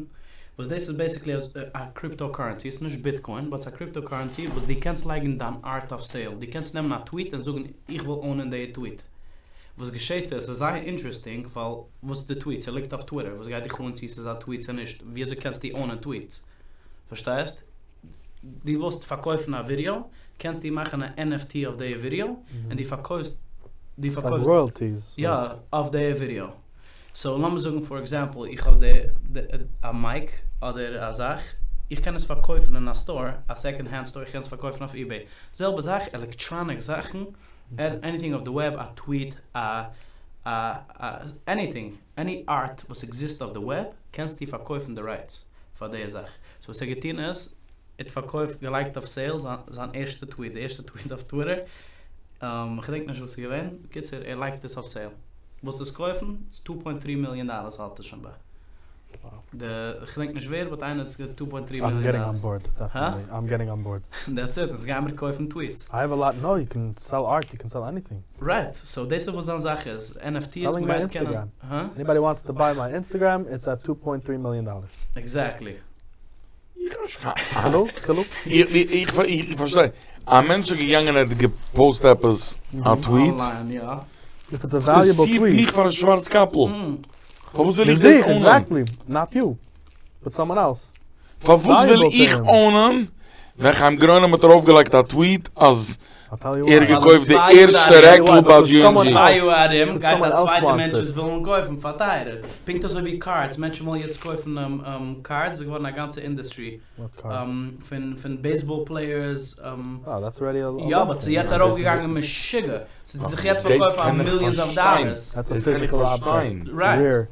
וואס דאס איז basically א cryptocurrency, עס איז נישט Bitcoin, but ס'איז א cryptocurrency וואס דו קענסט לייגן דיין art אויף sale, דו קענסט נעמען א tweet און זאגן איך וויל own ען די tweet. וואס געשעט איז, עס איז זייער interesting, ווייל וואס איז די tweet? ס'ליגט אויף Twitter, וואס גייט דיך אן צו ס'איז א tweet צו נישט? וויאזוי קענסטו own ען tweets? פארשטייסט? דו ווילסט פארקויפן א ווידעא, קענסטו מאכן א NFT אויף די ווידעא, און דו פארקויפסט, דו It's like פארקויפסט royalties. יא, אויף די ווידעא. So, לאמיר זאגן, for example, איך האב די, די, א mic אדער א זאך, איך קען עס פארקויפן אין א store, א second hand store, איך קען עס פארקויפן אויף eBay. זעלבע זאך, electronic זאכן, anything אויף the web, א tweet, א, א, א, anything, any art וואס exist אויף the web, קענסטו פארקויפן די rights פאר די זאך. So וואס ער געטון איז, ער האט פארקויפט, געלייגט אויף sale זיין, זיין ערשטע tweet, די ערשטע tweet אויף Twitter. איך געדענק נישט וואס איז געווען. קיצור, ער לייגט עס אויף sale. ווילסט עס קויפן? ס'איז 2.3 מיליאן דאלאר האלט עס שוין ביי. די, איך געדענק נישט ווער, but איינער האט עס געזאגט 2.3 I'm מיליאן getting on dollars. board, definitely. I'm getting on board. That's it. יעצט גייען מיר קויפן tweets. I have a lot. No, you can sell art, you can sell anything. Right. So דאס איז וואס זיין זאך איז. NFTs, Selling my מ'גייט קענען- Instagram. Huh? Anybody wants to buy my Instagram, it's at 2.3 million dollars. Exactly. Hello? Hello? איך, איך, איך, איך פארשטיי. א מענטש איז געגאנגען, האט גע post עפעס, א tweet. Online, יא. If it's a valuable דאס tweet. מיך פאר א שווארץ קאפל. פארוואס וויל איך נישט דאס דיך, own ען? Exactly. Not you, but someone else. פארוואס וויל Valuable to איך him. own ען, ווען חיים גרוינער האט ארויפגעלייגט א tweet, אז I'll tell you ער why. געקויפט די צוויי יאר ערשטע ארום. רעקל ביי Because someone GMG. צוויי יאר ארום, Because גייט someone א else צווייטער wants מענטש it. עס ווילן קויפן פאר טייערער. פונקט אזוי ווי cards. מענטשן ווילן יעצט קויפן cards. ס'איז געווארן א גאנצע industry. What cards? פון, פון baseball players. Oh, that's already a יא, lot but thing. ס'איז יעצט ארויפגעגאנגען משוגע. ס'איז זיך יעצט דאס פארקויפט פאר קען איך millions of פארשטיין. dollars. That's a דאס קען איך physical object. פארשטיין. It's Right. rare.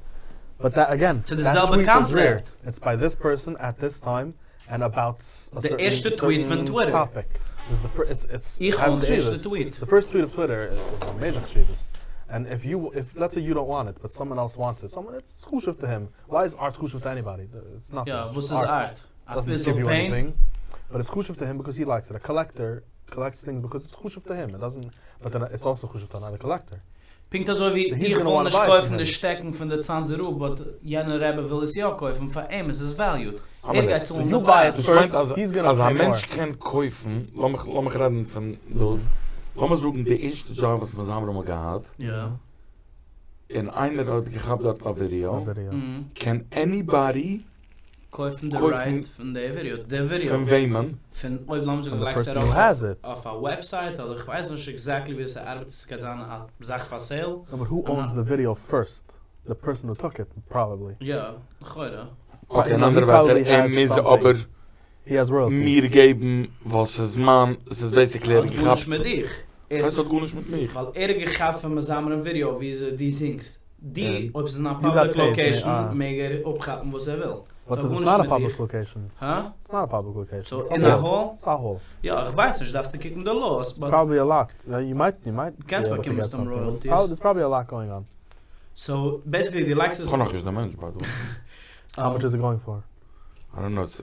But that again, To the that זעלבע tweet is rare. concept. It's by this person at this time and about a The certain, ערשטע tweet פון certain Twitter. topic. This is the it's איך has own די ערשטע חשיבות. tweet. The first tweet of Twitter is a major חשיבות. And if you, if let's say you don't want it, but someone else wants it, someone it's חשוב to him. Why is art חשוב to anybody? It's nothing. יא, It's וואס just איז art? A Doesn't ביסל give you paint? anything, but it's חשוב to him because he likes it. A collector collects things because it's חשוב to him. It doesn't, but then it's also חשוב to another collector. פונקט אזוי ווי So he's איך gonna וויל wanna נישט buy it קויפן from די him. שטעקן פון די צאנזער רב, but יענער רבי וויל עס יא קויפן, פאר אים איז עס valued. אבער ער גייט So צאלן you די buy it פרייז. דאס מיינט first, אז, he's gonna אז א pay more. מענטש קען קויפן, לאמיך, לאמיך רעדן פון דאס, לאמיר זאגן, די ערשטע job וואס מיר האבן אמאל געהאט, יא. און איינער האט געכאפט דארט א ווידעא, A video. קען anybody קויפן די קויפן right פון די ווידעא. די ווידעא. פון וועמען? פון, אויב לאמיר זאגן, From the לייגסט person who ארויף has it. אויף א website, אדער איך ווייס נישט exactly ווי עס ארבעט, עס קען זיין א זאך פאר sale. No, but who I'm owns not- the video first? The person who took it, probably. יא, לכאורה. Okay, you אין know, he אנדערע ווערטער, probably ער has מוז something. אבער He has royalties. מיר געבן, וואס איז מיין, עס איז basically ער האט געכאפט. גארנישט מיט דיך. ער- דאס האט גארנישט מיט מיר. ווייל ער האט געכאפט פון מזמר ווידעא, ווי זי די זינגסט. די, יא. אויב עס איז אין א You got public paid, location, ah. מעג ער אפכאפן וואס ער וויל. But So if it's גארנישט not a מיט public דיך. location. Huh? It's not a public location. So It's in a a hall. hall? It's a hall. יא, איך ווייס נישט, דארפסטו קוקן די laws, It's but probably a lot. You might, you might be קענסט able to באקומען get some something, but it's royalties. there's probably a lot going on. So basically, די likes איך האב נאך נישט דער מענטש, by the way. How much is it going for? I don't know,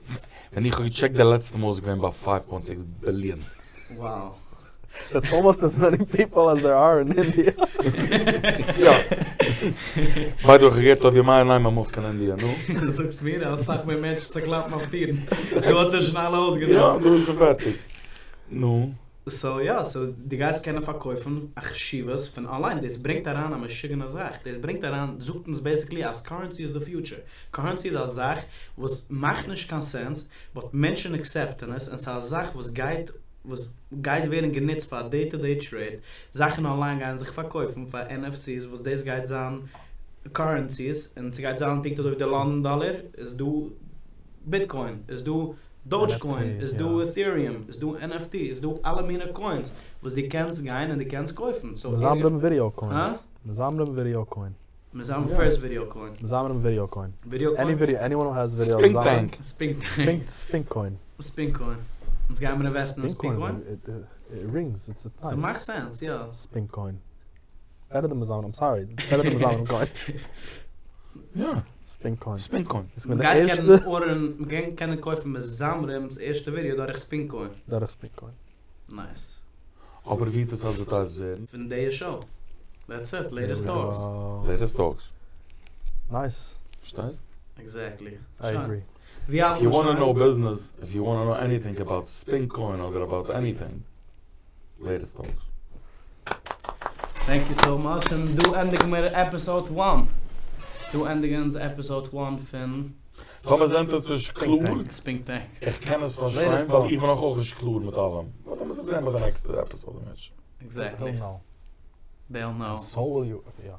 ווען איך האב געטשעקט די לעצטע מאל איז געווען ביי five point six billion. Wow. That's almost as many people as there are in India. יא. By the way, כ'האב געהערט טוביה מאיר ניימאן מופט קיין אינדיע, נו? זאגסט מיר, ער האט סאך מער מענטשן צו קלאפן אויף טירן. דא האט ער שוין אלע אויסגענוצט. יא, דא איז שוין פערטיג. נו. סאו יא, סאו דו גייסט קענען פארקויפן א חשיבות פון אנליין, דאס ברענגט אריין א משוגענע זאך, דאס ברענגט אריין, זאגט אונז basically אז currency איז די future, currency איז א זאך וואס מאכט נישט קיין sense, but מענטשן accept ן עס, און ס'איז א זאך וואס גייט וואס גייט ווערן גענוצט פאר day to day trade, זאכן אנליין גייען זיך פארקויפן פאר NFTs וואס דאס גייט זיין currencies, און ס'גייט זיין פונקט אזוי ווי די לאנדאן דאלער, איז דא Bitcoin, איז דא Dogecoin, איז דא Ethereum, איז דא NFT, איז דא אלע מיני coins וואס דו קענסט גיין און דו קענסט קויפן. מזמרים video coin. הא? מזמרים video coin. מזמרים first video coin. מזמרים video coin. Video coin? Any video, anyone who has video. Spink Bank. Spink Bank. Spink coin. Spink coin. אונז גייען מיר invest ן אין Spink coin? It rings, it's nice. ס'מאכט sense, יא. Spink coin. Better than מזמרים, I'm sorry. It's better than מזמרים coin. יא. Spink coin. Spink coin. מ'גייט קענען order ן, מ'גייט קענען קויפן מזמרים'ס ערשטע ווידעא דורך Spink coin. דורך Spink coin. Nice. אבער ווי וועט עס advertised ווערן? פון די show. That's it, latest talks. Latest talks. Nice. פארשטייסט? Exactly. I agree. ווי האלט If you מען wanna שוין? know business, if you wanna know anything about Spink coin אדער about anything, latest talks. Thank you so much, און דא ענדיגן מיר episode one. דא ענדיגן אונז episode one פון. טאמער זענט איר נישט קלאר. Spink Tank. איך קען עס פארשטיין ווייל איך בין נאך אויך נישט קלאר מיט אלעם. But לאמיר זיך זען ביי די נעקסטע episode. Exactly. They'll know. They'll know. So will you, יא.